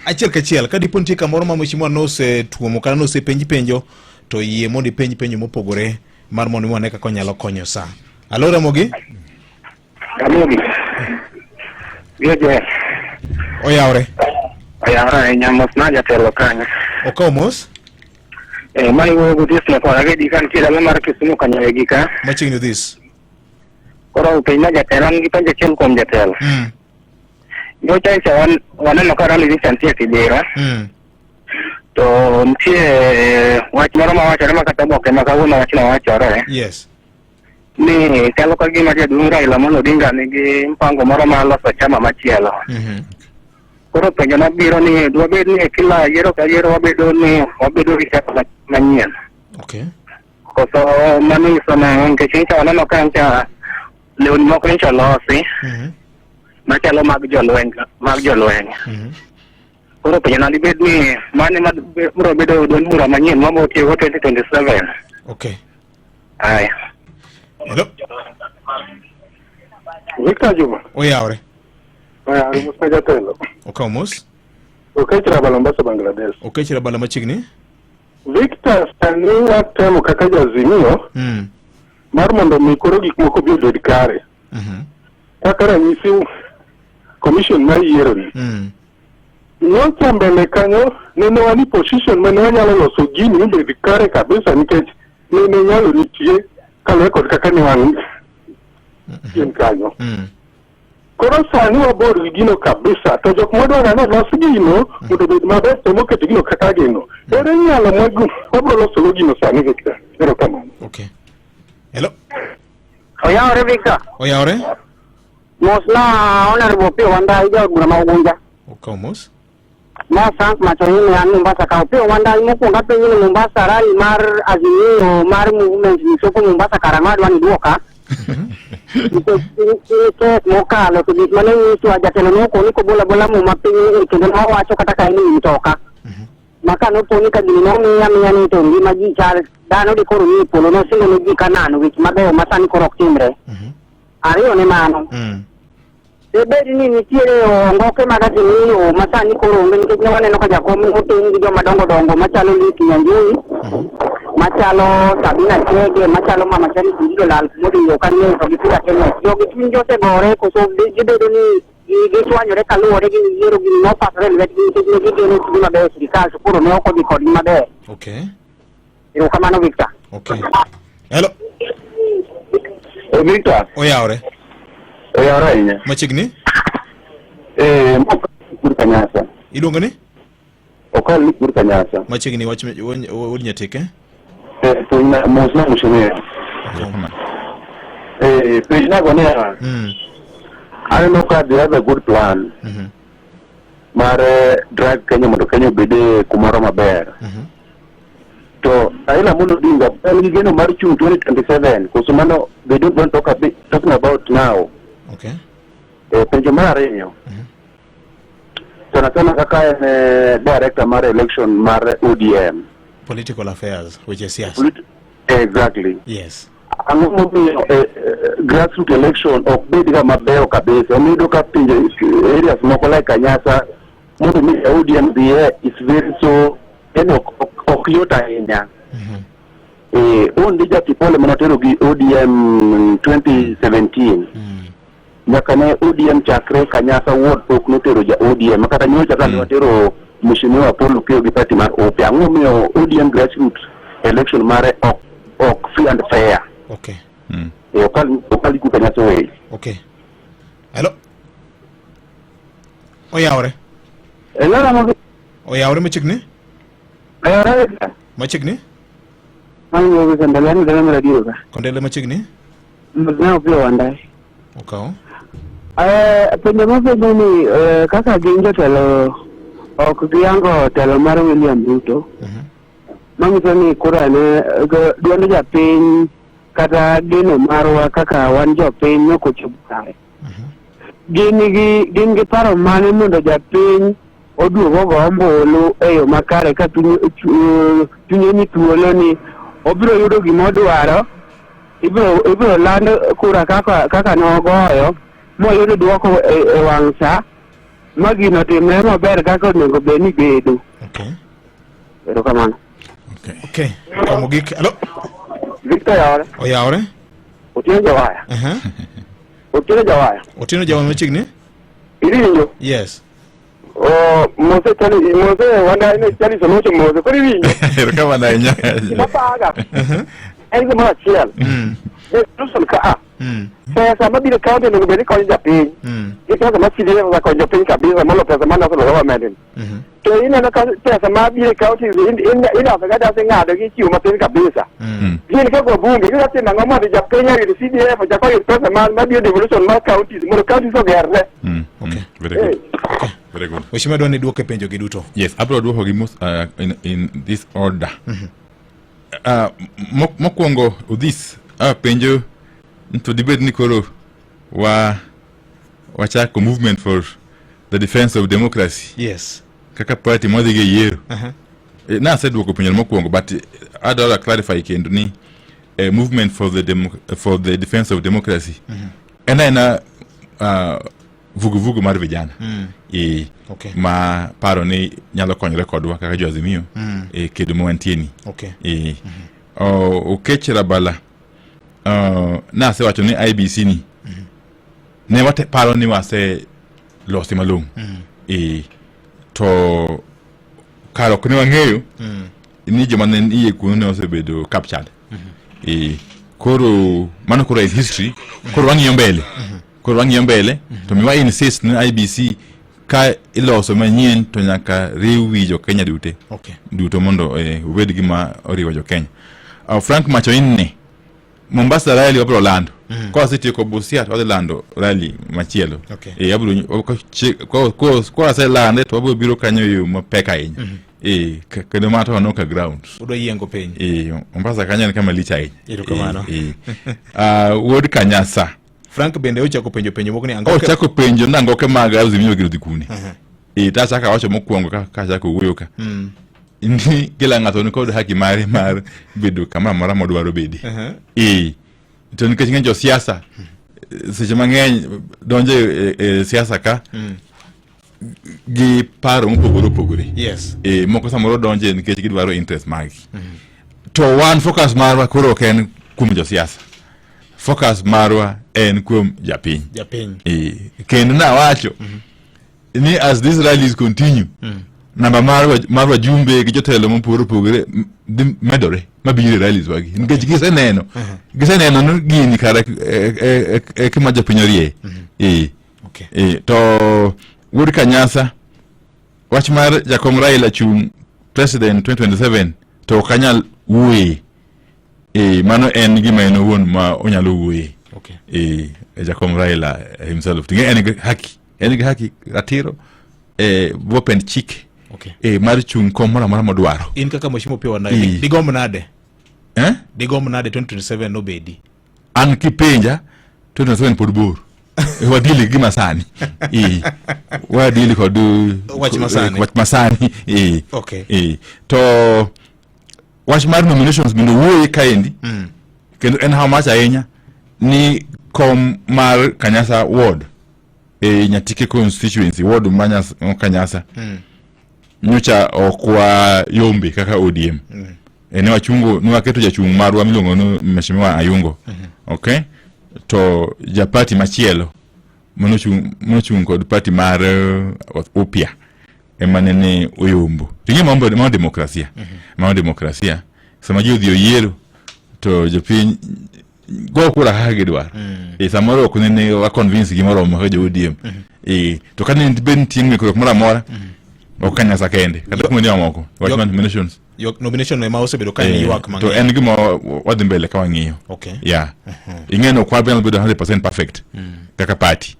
achiel kachiel. Ka dipo nitie kamoro ma mheshimiwa nosetuomo kata nosepenji penjo to yie mondo ipenj penjo mopogore mar mondo wane kaka onyalo konyo sa. Alo Ramogi? Ramogi. Jeje. Oyawre. Oyawre ahinya, mos na jatelo kanyo. Okawo mos? Eh, ma iwuoyo go this nyakwa Ragedi ka nitie dala mar Kisumu Kanyawegi ka. Machiegni this. Koro penj na jatelo, an gi penjo achiel kuom jatelo. Nyocha ncha waneno ka rally nyocha nitie Kibera. To nitie wach moro mawachore ma kata oboke ma kawuono wachno wachore. Ni chalo ka gima jaduong' Raila Amolo Odinga nigi mpango moro mar loso chama machielo. Koro penjo mabiro ni dwabed ni e kila yiero ka yiero wabedo ni wabedo gi chama manyien. Koso mano nyiso nang'o nikech nyicha waneno ka nyicha lewni moko nyicha olosi machalo mag jolweny. Koro penjo na dibed ni mane ma biro bedo duond bura manyien ma biro tiyogo 2027. Aya. Hello. Victor Juma. Oyawre. Oyawre, mos ma jatelo. Okawo mos. Okech Rabala Mombasa, Bangladesh. Okech Rabala machiegni. Victor, sani watemo kaka jo-Azimio mar mondo mi koro gik moko obi obed kare. Kaka ranyisi commission mar yiero ni. Nyocha mbele kanyo nene wan e position mane wanyalo loso gini mobed kare kabisa nikech nene nyalo nitie kaluwore kod kaka ne wan chien kanyo. Koro sani wabor gi gino kabisa to jok modwaro ni olos gino mondo obed maber to moketo gino kaka gino. Ere nyalo mag wabro loso go gino sani Victor? Erokamano. Okay. Hello. Oyawore Victor. Oyawore. Mos na Honorable Opiyo Wandayi jaod bura ma Ugunja. Okawo mos. Mos Hans Machoini an Mombasa ka. Opiyo Wandayi mokwongo apenjo ni Mombasa rally mar Azimio mar movement ni chopo Mombasa karang'o adwa ni duoka. Nikech tek mokalo to gik mane nyisowa jatelo ne okoni kobola bola muma piny kendo ne owacho kata ka en e wi mtoka. Ma ka nopo ni ka gini nomiya miya ni to ngima ji chal dhano di koro nie polo nosingo ne ji Kanaan weche mabeyo ma sani koro ok timre. Ariyo ne mano. Debed ni nitiere ongoke mag Azimio ma sani koro onge nikech ne waneno ka jakom oting' gi joma dongo dongo machalo Lee Kinyanjui, machalo Sabina Chege, machalo Mama Shani Kundilo lal kumodhiyo ok ang'eyo to gi Peter Kenneth. Jogi chunygi osegore koso gibedo ni gichwanyore kaluwore gi yiero gini nopasore e lwetgi nikech ne gigeno tije mabeyo e sirikal to koro ne ok odhi kodgi maber. Okay. Erokamano Victor. Okay. Hello. Eh, Victor. Oyawre. Oyawre ahinya. Machiegni? Eh, mok Kur Kanyasa. Iluongo ni? Okal ni Kur Kanyasa. Machiegni wach wuod Nyatike. Eh, puonj na mos na mheshimiwa. Eh, penj nago niya. Aneno ka they have a good plan. Mar eh, drive Kenya mondo Kenya obed e kumoro maber. To Raila Amolo Odinga en gi geno mar chung' 2027 koso mano they don't want talk a bit, talking about now. Okay. Eh, penjo mar ariyo. Sana sana kaka en eh, director mar election mar ODM. Political affairs, weche siasa. Exactly. Yes. Ang'o momiyo eh, eh, grassroots election ok bed ga mabeyo kabisa? Omiyo iyudo ka pinje areas moko like Kanyasa mondo mi ODM dhiye is very so en ok ok, ok yot ahinya. Eh, onge jakipole mane otero gi ODM 2017. Nyaka ne ODM chakre Kanyasa ward pok notero ja ODM kata nyocha ka ne watero Mheshimiwa Paul Opiyo gi party mar OP. Ang'o momiyo ODM grassroots election mare ok ok free and fair? Okay. Eh, okal okal iku Kanyasa way. Okay. Hello. Oyawre. Hello, Ramogi. Oyawre machiegni? Oyawre. Machiegni? Mano wuok Kondele ni dala mar adier ka. Kondele machiegni? Ne opiyo wandaye. Okaw. Eh, penjo mapenjo ni eh, kaka gin jotelo ok giyango telo mar William Ruto manyiso ni kura ne duond japiny kata geno marwa kaka wan jopiny ok ochopo kare. Gin gi gin gi paro mane mondo japiny oduog ogo ombulu e yo makare ka chunye ni thuolo ni obiro yudo gima odwaro ibiro ibiro land kura kaka kaka nogoyo moyud dwoko e, e wang' sa ma gino timre maber kaka onego bed ni bedo. Okay. Erokamano. Okay. Okay. Kaw mogik. Hello. Victor Yawore. Oyawore. Otieno Jawaya. Otieno Jawaya. Otieno Jawaya machiegni? Iwinjo? Yes. Oh, Mose chali Mose wanda ne chali sonocho Mose koro iwinjo? Erokamano ahinya. Gima thaga en gimoro achiel. Resolution ka a pesa mabiro e county onego bed ni konyo japiny gi pesa ma CDF osekonyo jopiny kabisa molo pesa ma national government ni. To ineno ka pesa ma biro e county iloso ga dasi ng'ado gi chiwo matin kabisa. Gin kaka wabunge gidwa timo ang'o mondo japiny oyud CDF ochak oyud pesa ma mabiro devolution mar counties mondo counties ogerre. Okay. Very good. Okay. Very good. Mheshimiwa dwa ni duoke penjo gi duto. Yes, abiro duoko gi mos in this order. Mokwongo Odhis penjo to dibed ni koro wa wachako movement for the defense of democracy. Yes. Kaka party mwadhi go e yiero. Uh-huh. Eh, naseduoko penjo mokwongo but adwaro clarify kendo ni movement for the demo, for the defense of democracy en aena vuguvugu mar vijana e, Okay. ma paro ni nyalo konyore kodwa kaka jo Azimio e kedo ma wantie ni Okay. e, o, Okech Rabala nasewacho ni IBC ni ne wate paro ni wase lose malong'o e, to kar ok ne wang'eyo ni joma ne iye kuno ne osebedo captured e, koro mano koro is history koro wang'iyo mbele koro wang'iyo mbele to miwa insist ni IBC ka iloso manyien to nyaka riw wi jo Kenya dute Okay. duto mondo eh, obed gima oriwo jo Kenya. Frank Machoinne Mombasa rally wabiro lando mm. Ka wasetieko Busia to wadhi lando rally machielo. Okay. E, abiro ko waselande to wabiro biro kanyo e yo mapek ahinya. E, kendo ma to wanoka ground. Udwa yiengo piny. E, Mombasa kanyo en kama lich ahinya. Erokamano. E, e. Wuod Kanyasa. Frank bende ochako penjo penjo moko ni angoke. Ochako penjo ni angoke mag Azimio gino dhi kune. E, to achako awacho mokwongo ka achako wuoyo ka. ni kila ng'ato ni kod haki mare mar bedo kamoro amora modwaro bede. Eh, to nikech ng'eny josiasa seche mang'eny donjo e, e, e siasa ka gi paro mopogore opogore. Yes. E, moko samoro donje nikech gidwaro interest maggi. To wan focus marwa koro ok en kuom josiasa. Focus marwa en kuom japiny. Japiny. E, kendo nawacho ni as these rallies continue namba mar wa- mar wajumbe gi jotelo mopogore opogore m- dhi medore mabiro e rallies wagi nikech giseneno giseneno ni gini kara e, e, e, e kuma jopiny orie e, Okay. e, to wuod Kanyasa wach mar jakom Raila chung president 2027 to ok anyal wuoye e, mano en gima en owuon ma onyalo wuoye Okay. e, jakom Raila himself Ting'e en gi haki en gi haki ratiro e bwo pend chike Okay. e, mar chung kom moro amora modwaro In kaka Mheshimiwa Opiyo Wandayi, Eh. digomb nade? eh? Digomb nade 2027 nobedi? An kipenja 2027 pod bor E, wadili gi gima sani e, wadili kod Wach masani. wach masani e, Okay. e. to wach mar nominations bende wuoye kaendi kendo en how much ahinya ni kom mar Kanyasa ward e Nyatike constituency ward ma Nyas- Kanyasa nyocha ok wayombe kaka ODM e, ne wachungo ne waketo jachung' marwa miluongo ni Mheshimiwa Ayungo okay to ja party machielo manochung' manochung' kod party mar uh, Upya ema nene oyombo ting'e mambo mano demokrasia mano demokrasia sama ji odhi oyiero to jopiny go kura kaka gidwaro e samoro ok nene wa convince gi moromo kaka jo ODM e to ka ne bed nitie ng'ikruok moro amora ok Kanyasa kende kata kuonde mamoko wach mar nominations Ywak nomination ema osebedo ka en Eh, ywak to mang'eny. en gima wadhi mbele ka wang'iyo Okay. yeah ing'e ni ok wanyal bedo 100% perfect kaka party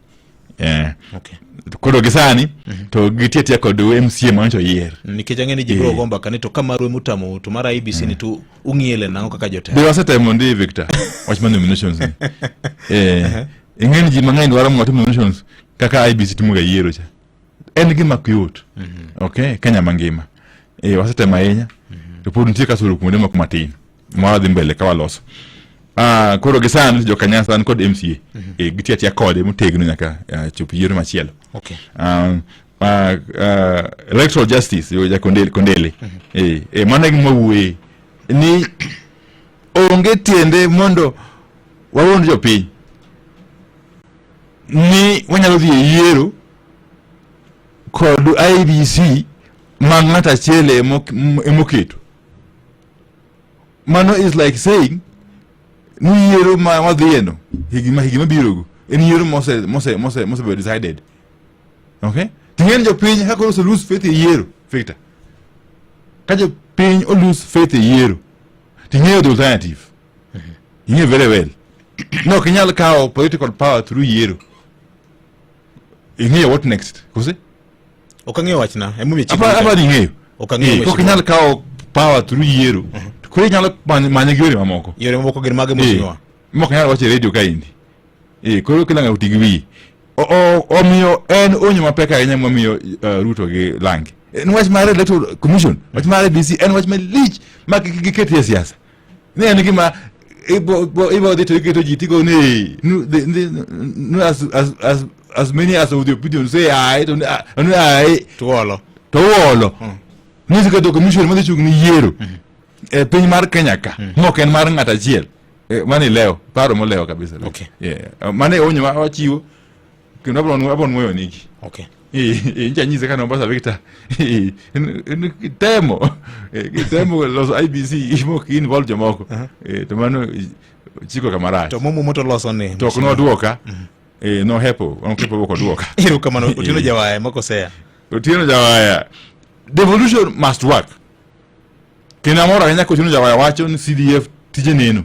eh Okay. koro gi sani to gitie atiya kod MCA manyocha oyier Nikech ang'e ni ji biro Eh. go mbaka ni to ka maru ema otamou to mar IEBC ni to ung'iele nang'o kaka jotelo. be wasetemo ndi Victor wach mar nominations ni eh ing'e ni ji mang'eny dwaro mondo watim nominations kaka IEBC timoga yiero cha en gima ok yot okay Kenya mangima eh wasetemo ahinya to pod nitie kasoro kuonde moko matin ma wadhi mbele ka waloso Ah, koro gi sani jo Kanyasa an kod MCA eh gitiyo atiya kode motegno nyaka ah, chop yiero machielo Okay. um, uh, uh, electoral justice yo ja Kondele, Kondele. eh, eh, mano e gima wawuoye ni onge tiende mondo wawuond jopiny ni wanyalo dhi e yiero kod IEBC ma ng'ato achiel emoketo. Mano is like saying ni yiero ma wadhiyeno higni ma higni mabirogo en yiero mose mose mose mosebedo decided. Okay? Ting'eni jopiny ka koro ose lose faith e yiero, Victor. Ka jopiny o lose faith e yiero, ting'eyo the alternative. Ing'eyo very well. No, ok inyal kawo political power through yiero. Ing'eyo what next, kose? Ok ang'eyo wachna. Emomiyo chik Apa apa ni ing'eyo. Ok ang'eyo Eh, weche ok inyal kawo power through yiero. To koro inyalo manye manye gi yore mamoko. Yore mamoko gin mage Eh, mheshimiwa? mok inyal wacho e radio kaendi. Eh, koro kila ng'ato oti gi wiye. Omiyo en onyo mapek ahinya momiyo uh, Ruto gi Lange. En wach mar Electoral Commission, wach mar IEBC en wach malich ma kik giketie siasa. Ni en gima ibo ibo ibo dhi to iketo ji tigo ni nu the- the- nu as as as as many as of the opinion say aye to ni ah, ni aye Tuolo. to uolo. Ni siketo commission madhi chung' ni yiero e piny mar Kenya ka mok en mar ng'at achiel. Eh, mano ilewo paro molewo kabisa. Okay. Yeah. Mano e onyo ma wachiwo kendo abro abro nwoyo nigi. Okay. Ncha nyise ka Mombasa Victor. Kitemo. Kitemo loso IEBC mok involve jomoko. To mano chiko kama rach. To momo moto loso ni. To ok nodwoka. Eh, nohepo, nohepo ok odwoka. Erokamano Otieno Jawaya makosea. Otieno Jawaya. Devolution must work. Kendo amor ahinya ka Otieno Jawaya wacho ni CDF tije neno.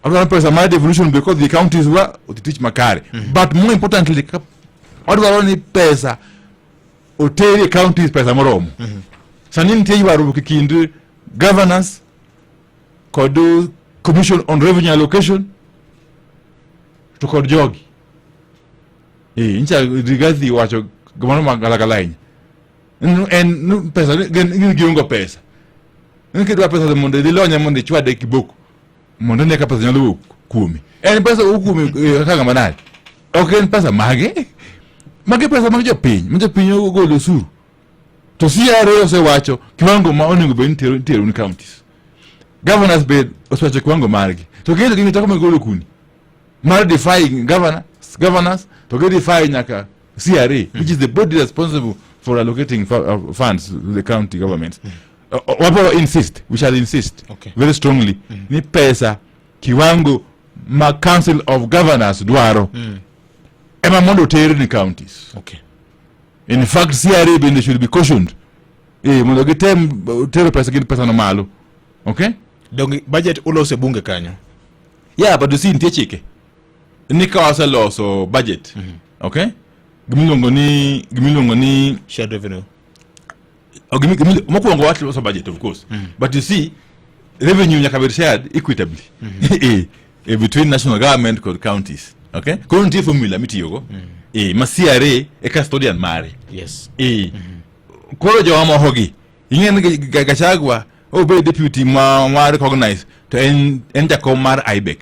Adwaro pesa mar devolution be kodhi e counties wa odhi tich makare. But more importantly, adwaro ni pesa oter e counties pesa moromo. Sani nitie ywaruok e kind governors kod commission on revenue allocation to kod jogi. Eh, ncha Rigathi wacho gimoro magalagala ahinya. En nu pesa gin giongo pesa. Ni kidwa pesa to mondo idhi lonye mondo ichwade kiboko. Mondo ine ka pesa nyalo wuok kuomi. En pesa wuok kuomi eh, kaka ng'ama nade? Ok en pesa mage. Magi pesa mag jopiny, ma jopiny ogolo osuru. To CRA osewacho kiwango ma onego bed ni tero itero ni counties. Governors be osewacho kiwango margi. To gin gin teko magolo kuni. Mar defying governor, governors to gi defy nyaka CRA, which is the body responsible for allocating funds to the county governments. Wabro insist, we shall insist very strongly ni pesa kiwango ma Council of Governors dwaro ema mondo oter ni counties. In fact, CRA bende should be cautioned. Mondo gitem tero pesa gin pesa no malo. Okay? Donge budget uloso e bunge kanyo? Yeah, but you see nitie chike. Ni ka waseloso budget. Okay? Gimiluongo ni gimiluongo ni shared revenue. Oh, mokwongo waloso budget of course. But you see revenue nyaka bed shared equitably. Between national government kod counties. Okay? Koro nitie formula mitiyogo. Ma CRA e custodian mare. Koro joma moko gi ing'e ni Gachagua obed deputy ma recognize to en jakom mar IBEC.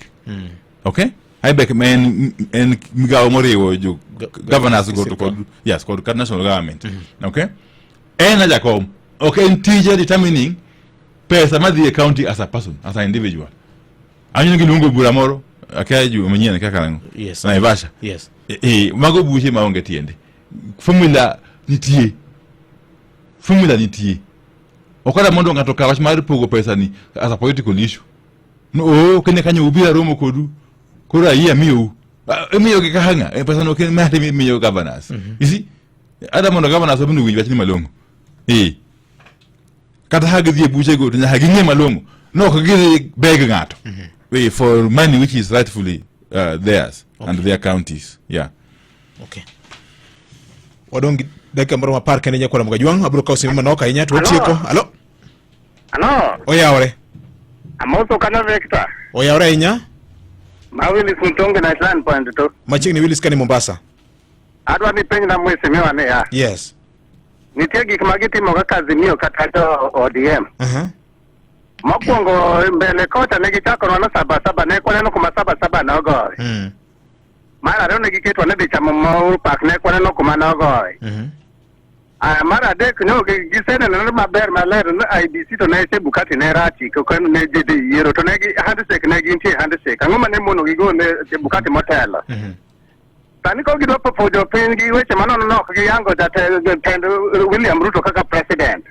Okay? IBEC ma en migawo moriwo jo governors go to kod yes kod national government. Okay? En a jakom. Ok en tije determining pesa madhi e county as a person, as an individual. Anyo giluongo bura moro akia juma manyien kaka nang'o? Naivasha. Mago buche maonge tiende. Formula nitie. Formula nitie. Ok ada mondo ng'ato okaw wach mar pogo pesa ni as a political issue. No, oh, kenya kanyo ubira romo kodu. Koro ayie amiyou. Imiyogi kaka ng'a? Pesa no ok en mari imiyo governors. You see? Ada mondo governors obende owinj wachni malong'o. Kata ha gidhi e buchego to nyaka ging'e malong'o. No, ok gidhi beg ng'ato. For money which is rightfully theirs and their counties. Yeah. Okay. Wadong' gi dakika moro 10 kende nyakwara Mgajwang', abiro kawo simu manok ahinya to watieko. Alo? Alo? Oyawore. Amoso kanyo Victor. Oyawore ahinya. Ma Willis Mutonge na Island Point to. Machiegni Willis kani Mombasa. Adwa ni penj na mheshimiwa niya. Nitie gik ma gitimo kaka Azimio kata jo ODM. Mokwongo mbele kocha ne gichakonwa na saba saba ne kwaneno kuma saba saba nogoye. Mar ariyo ne giketwa ne dhi chamo Uhuru Park ne kwaneno kuma nogoye. Aya, mar adek no gisenenore maber maler ni IEBC to ne Chebukati ne rachi kendo ne dhi yiero to ne gi handshake ne gintie handshake. Ang'o mane mono gigo ne Chebukati motelo? Sani koro gidwa popo jopiny gi weche manono no ok giyango jatend William Ruto kaka president.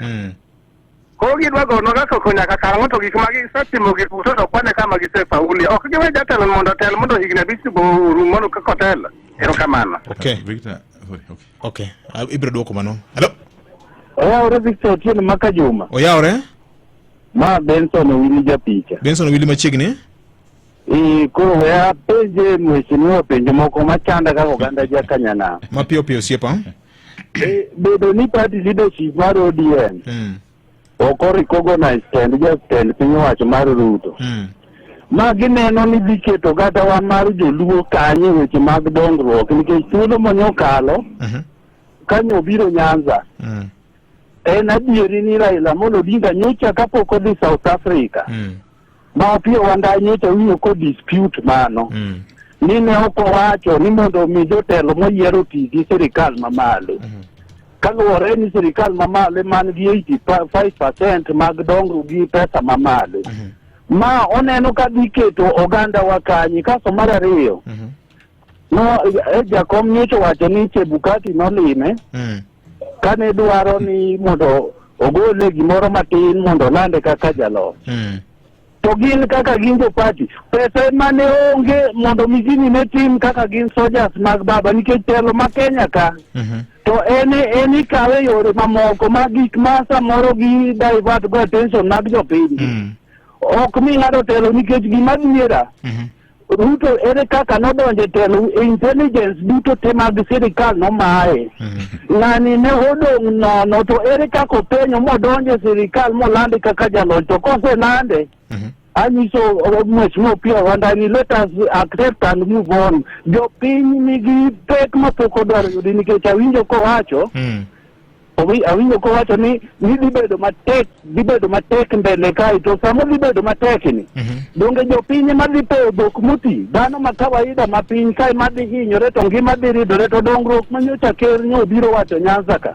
Koro gidwa gono ga koko nyaka karang'o to gik ma gisetimo gi duto to kwane kama gisefauli. Ok giwe jatelo mondo otel mondo higni abich go orum mondo kaka otelo. Erokamano. Okay. Victor, sorry, okay. Okay. Ibiro duoko mano. Hello. Oyawore Victor Otieno Maka Juma. Oyawore? Ma Benson Owili japicha. Benson Owili machiegni? Koro we apenje mheshimiwa penjo moko machanda kaka oganda jakanyanam. Mapiyo piyo osiepa. Bedo ni party leadership mar ODM ok o recognize tend jatend piny owacho mar Ruto. Ma gineno ni dhi keto kata wan mar joluo kanye weche mag dongruok nikech thuolo manyokalo kanyo obiro Nyanza. En adieri ni Raila Amolo Odinga nyocha kapok odhi South Africa. Ma Opiyo Wandayi nyocha winjo ko dispute mano. Ni ne ok owacho ni mondo omi jotelo moyier oti gi sirikal mamalo. Kaluwore ni sirikal mamalo man gi 85% mag dongruok gi pesa mamalo. Ma oneno ka dhi keto oganda wa kanye. Kasto mar ariyo, no, jakom nyocha owacho ni Chebukati nolime kane dwaro ni mondo ogole gimoro matin mondo olande kaka jaloch. To gin kaka gin jo party, pesa ema ne onge mondo mi gini ne tim kaka gin soldiers mag baba, nikech telo ma Kenya ka to en ikawe yore mamoko ma gik ma samoro gi divert go attention mag jopiny. Ok mi ng'ato telo nikech gima adiera Ruto ere kaka nodonjo e telo, intelligence duto te mag sirikal nomaye. Ng'ani ne odong' nono to ere kaka openyo modonjo e sirikal molande kaka jaloch to koselande anyiso Mheshimiwa Opiyo Wandayi ni let us accept and move on. Jopiny nigi pek ma pok odwaro yudi nikech awinjo kowacho. Awinjo kowacho ni ni dhi bedo matek, dhi bedo matek mbele kae to sama dhi bedo matek ni donge jopiny ema dhi peyo dhok moti, dhano ma kawaida ma piny kae ma dhi hinyore to ngima dhi ridore to dongruok ma nyocha ker nyo obiro wacho Nyanza ka.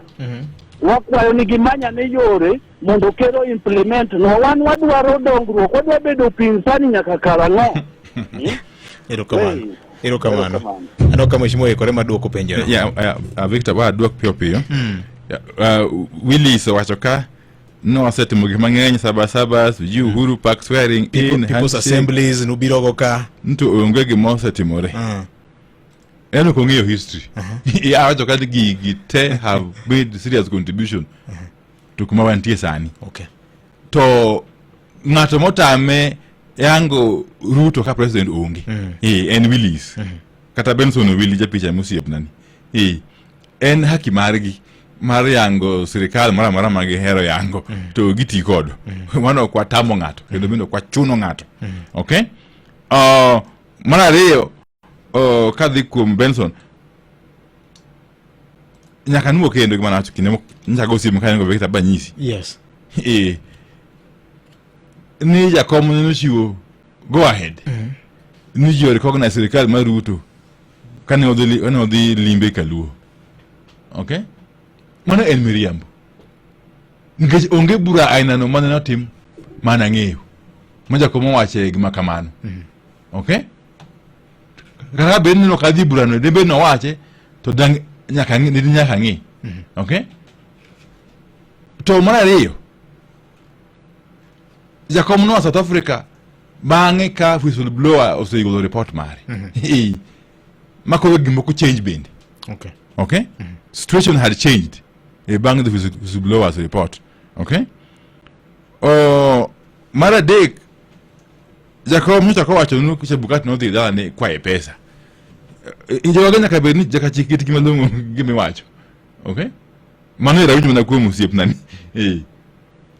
Wakwayo ni gimanya ne yore mondo ker o implement no. Wan wadwaro dongruok, wadwa bedo upinzani nyaka karang'o? Erokamano. Hey. Erokamano. Erokamano. Aneno ka mheshimiwa oikore mar duoko penjo. Yeah, Victor, wa duok piyo piyo. Yeah, Willis owacho ka nosetimo gik mang'eny saba saba, sijui Uhuru Park swearing in, People's handshake. Assemblies nubirogo ka. Nto onge gima osetimore. En ok ong'eyo history. Yeah, awacho ka gigi te have made serious contribution to kuma wantie sani. To ng'ato motame yango Ruto ka president onge. En Willis. Kata Benson Owili japicha mosiepna ni. En haki margi mar yango sirikal moro amora ma gihero yango to giti kodo. Mano ok watamo ng'ato kendo bende ok wachuno ng'ato. Okay? Mar ariyo, kadhi kuom Benson, nyaka nuo kendo gima nawacho kinde nyocha go simu kanyo go Victor banyisi. Ni jakom nochiwo go ahead. Ni ji recognize sirikal mar Ruto kane odhi limbe Kaluo. Okay? Mano en miriambo. Nikech onge bura ainano mane notim mana ng'eyo. Ma jakom owache gima kamano. Okay? Kata bed ni ok adhi burano, debed ni owache to dang nyaka ng'i, nyaka ng'i. Okay? To mar ariyo, jakom noa South Africa bang'e ka whistleblower osegolo report mare. Ma koro gimoko change bende. Okay? Situation had changed bang' the whistleblower's report. Okay? Mar adek, jakom nyocha kowacho ni Chebukati nodhi dalane kwaye pesa. Joge nyaka bed ni nyaka chik itgi malong'o gima iwacho. Okay? Mano ero awinjo mana kuom osiepna ni.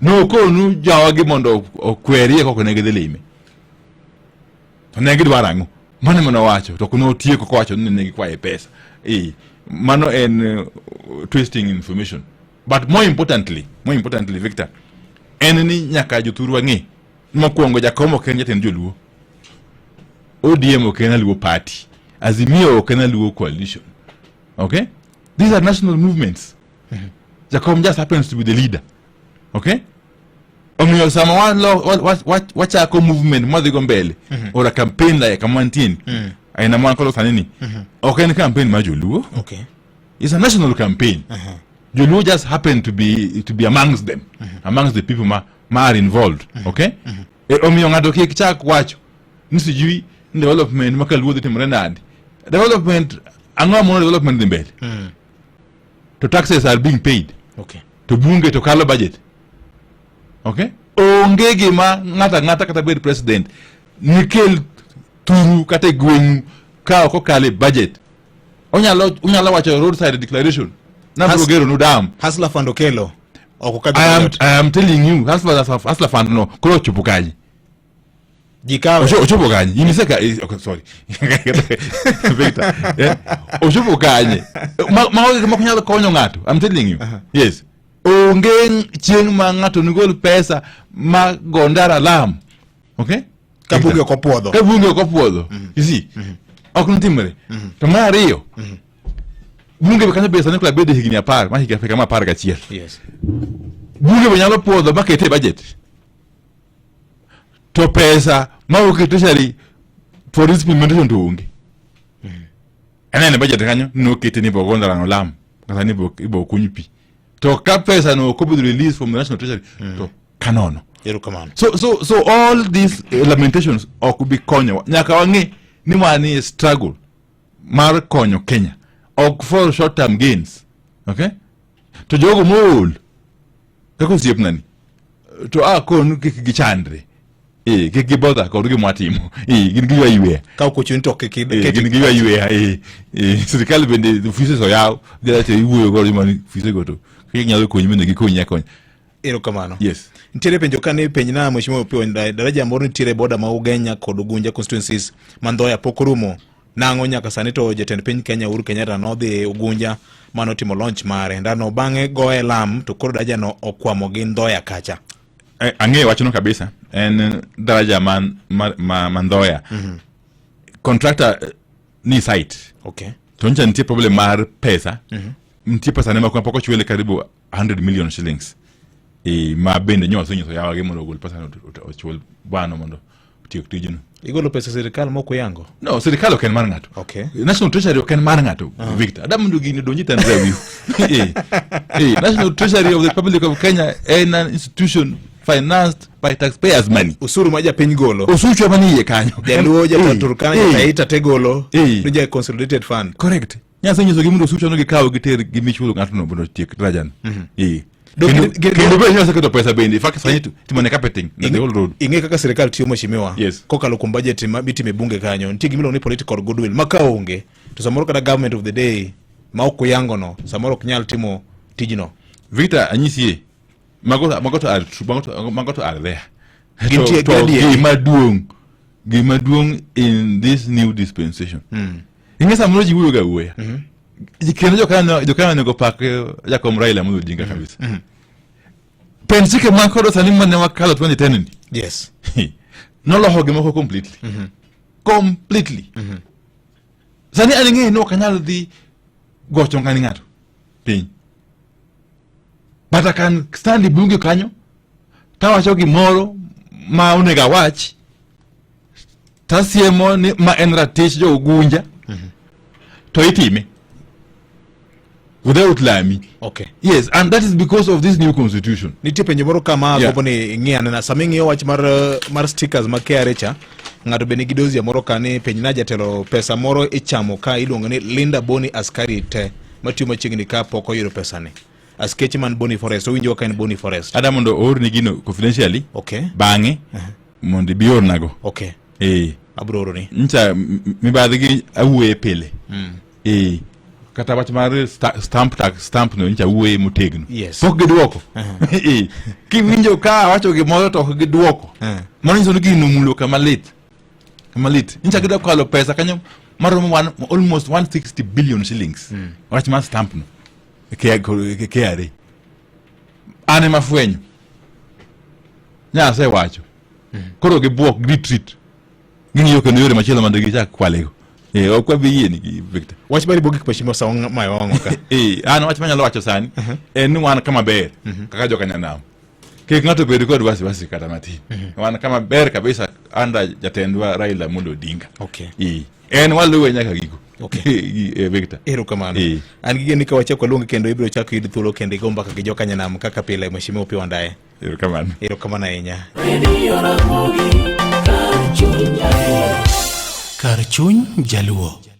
Nokonu jawagi mondo okwerie kok ne gidhi lime. To ne gidwaro ang'o? Mano ema nowacho, to ok notieko kowacho ni ne gikwaye pesa. Mano en twisting information. But more importantly, Victor, en ni nyaka jothurwa ng'e. Mokwongo Jakom ok en jatend joluo. ODM ok en a Luo party. Azimio ok en a Luo coalition. Okay? These are national movements. Jakom just happens to be the leader. Okay? Omiyo sama wachako movement mwadhi go mbele or a campaign like kama wantie ni, aina mwan koro sani ni, ok en campaign mar joluo. It's a national campaign. Joluo just happen to be amongst them, amongst the people ma are involved. Okay? Omiyo ng'ato kik chak wacho ni sijui ni development ma kaluo dhi timore nade. Development, ang'o mono development dhi mbele? To taxes are being paid. To bunge to kalo budget. Okay? Onge gima ng'ato ang'ata kata bed president nikel turu kata e gweng'u ka ok okalo e budget. Onyalo wacho roadside declaration. Nabiro gero nu dam. Hustler Fund okelo. Ok okadhi mayot. I am telling you, Hustler Fund no koro ochopo kanye? Ji kawe. Ochopo kanye? In iseka, okay, sorry. Victor. Ochopo kanye? Ma gik moko nyalo konyo ng'ato. I'm telling you. Yes. Onge chieng' ma ng'ato nigol pesa ma go ndara lam. Okay? Ka bunge ok opuodho. Ka bunge ok opuodho. You see? Ok notimore. To mar ariyo, bunge be kanyo be sani koro bedo higni 10, ma higa kama 11. Bunge be nyalo puodho ma kete e budget. To pesa ma ok e treasury for its implementation to onge. Aneno budget kanyo nokete ni ibo go ndara no lam kata ni ibo kuny pi. To ka pesa no ok obedo released from the national treasury to kanono. Erokamano. So all these lamentations ok bi konyowa. Nyaka wang'e ni wan e struggle mar konyo Kenya. Ok for short term gains. Okay? To jogo mool kaka osiepna ni to a kon kik gichandre. Kik gibother kod gima watimo. Gin giywa yweya. Ka ok ochuni to kik Gin giywa yweya. Sirikal bende offices oyaw. Dhi to iwuoyo godo joma ni ofise go to kik nyalo konyi bende gikonyi akonya. Erokamano. Yes. Nitiere penjo ka ni penjna Mheshimiwa Opiyo, daraja moro nitiere boda ma Ugenya kod Ugunja constituencies ma Ndhoya pok orumo. Nang'o nyaka sani to jatend piny Kenya Uhuru Kenyatta nodhi Ugunja Mano timo launch mare ndano bang'e goye lam to koro daraja no okwamo gi Ndhoya kacha. Ang'eyo wachno kabisa. En daraja man ma Ndhoya. Contractor ni site. To ncha nitie problem mar pesa. Nitie pesa ne moko pok ochwele karibu 100 million shillings. Ma bende nyo osenyiso yawa gi mondo ogol pesa no ochul bano mondo otiek tijno. Igolo pesa sirikal mok uyango? No, sirikal ok en mar ng'ato. National Treasury ok en mar ng'ato, Victor. Adam mondo gini odonji tandre wiu. National Treasury of the Republic of Kenya en an institution financed by taxpayers money. Osuru ma japiny golo. Osuchwa manie iye kanyo. Jaluo, ja Turkana, ja Taita te golo. Donjo e consolidated fund. Correct. Nyasaye nyisogi mondo osuchwa no gikaw giter gimichulo ng'atno mondo otiek darajano. Kendo be nyasaye keto pesa bende. In fact, sani timone carpeting na the whole road. Ing'e kaka sirikal tiyo mheshimiwa. Yes. Kokalo kuom budget ma mitimo e bunge kanyo, nitie gima iluongo ni political goodwill ma ka onge to samoro kata government of the day ma ok uyango no samoro ok nyal timo tijno. Victor, anyisie. Mago to are true, mago to are there. Gintie To gadier. gima duong' in this new dispensation. Ing'e samoro ji wuoyo ga wuoya. Kendo jokanyo onego pak jakom Raila Amolo Odinga kabisa. Pen chike man kod sani mane wakalo 2010 ni. Noloko gimoko completely. Completely. Sani an ing'eyo ni ok anyal dhi gocho ng'ani ng'ato piny. But I can stand e bunge kanyo tawacho gimoro ma onego awach tasiemo ni ma en ratich jo Ugunja to itime without lami. Yes, and that is because of this new constitution. Nitie penjo moro kama agombo ni ing'i anena. Sama ing'iyo wach mar stickers mag KRA cha, ng'ato be nigi dosia moro ka ni penj na jatelo pesa moro ichamo ka iluongo ni Linda Boni askari te matiyo machiegni ka pok oyudo pesani. Askeche man Boni Forest, owinjo ka en Boni Forest. Ada mondo oorni gino confidentially. Bang'e mondo ibi ornago. Abro oroni. Ncha mibadhi gi awuoye pile. Kata wach mar stamp tax stamp no ncha wuoye motegno. Pok giduoko. Kiwinjo ka awacho gimoro to ok giduoko. Mano nyiso ni gino omulo kama lit. Kama lit. Ncha gidwa kwalo pesa kanyo maromo almost 160 billion shillings. Wach mar stamp no. KRA. An ema fwenyo. Nyasewacho. Koro gibuok, retreat. Ging'iyo kendo yore machielo mondo gichak kwalego. Ok wabi yie nigi Victor. Wach mari mogik mheshimiwa sa mayo wang'o ka. An wach manyalo wacho sani en ni wan kama ber kaka joka nyanam. Kik ng'ato bed kod wasiwasi kata matin. Wan kama ber kabisa under jatendwa Raila Amolo Odinga. En waluwe nyaka giko. Victor. Erokamano. An gi geno ni ka wachako waluongi kendo ibiro chako yud thuolo kendo igo mbaka gi joka nyanam kaka pile mheshimiwa Opiyo Wandayi. Erokamano. Erokamano ahinya. Radio Ramogi, kar chuny Jaluo. Kar chuny Jaluo.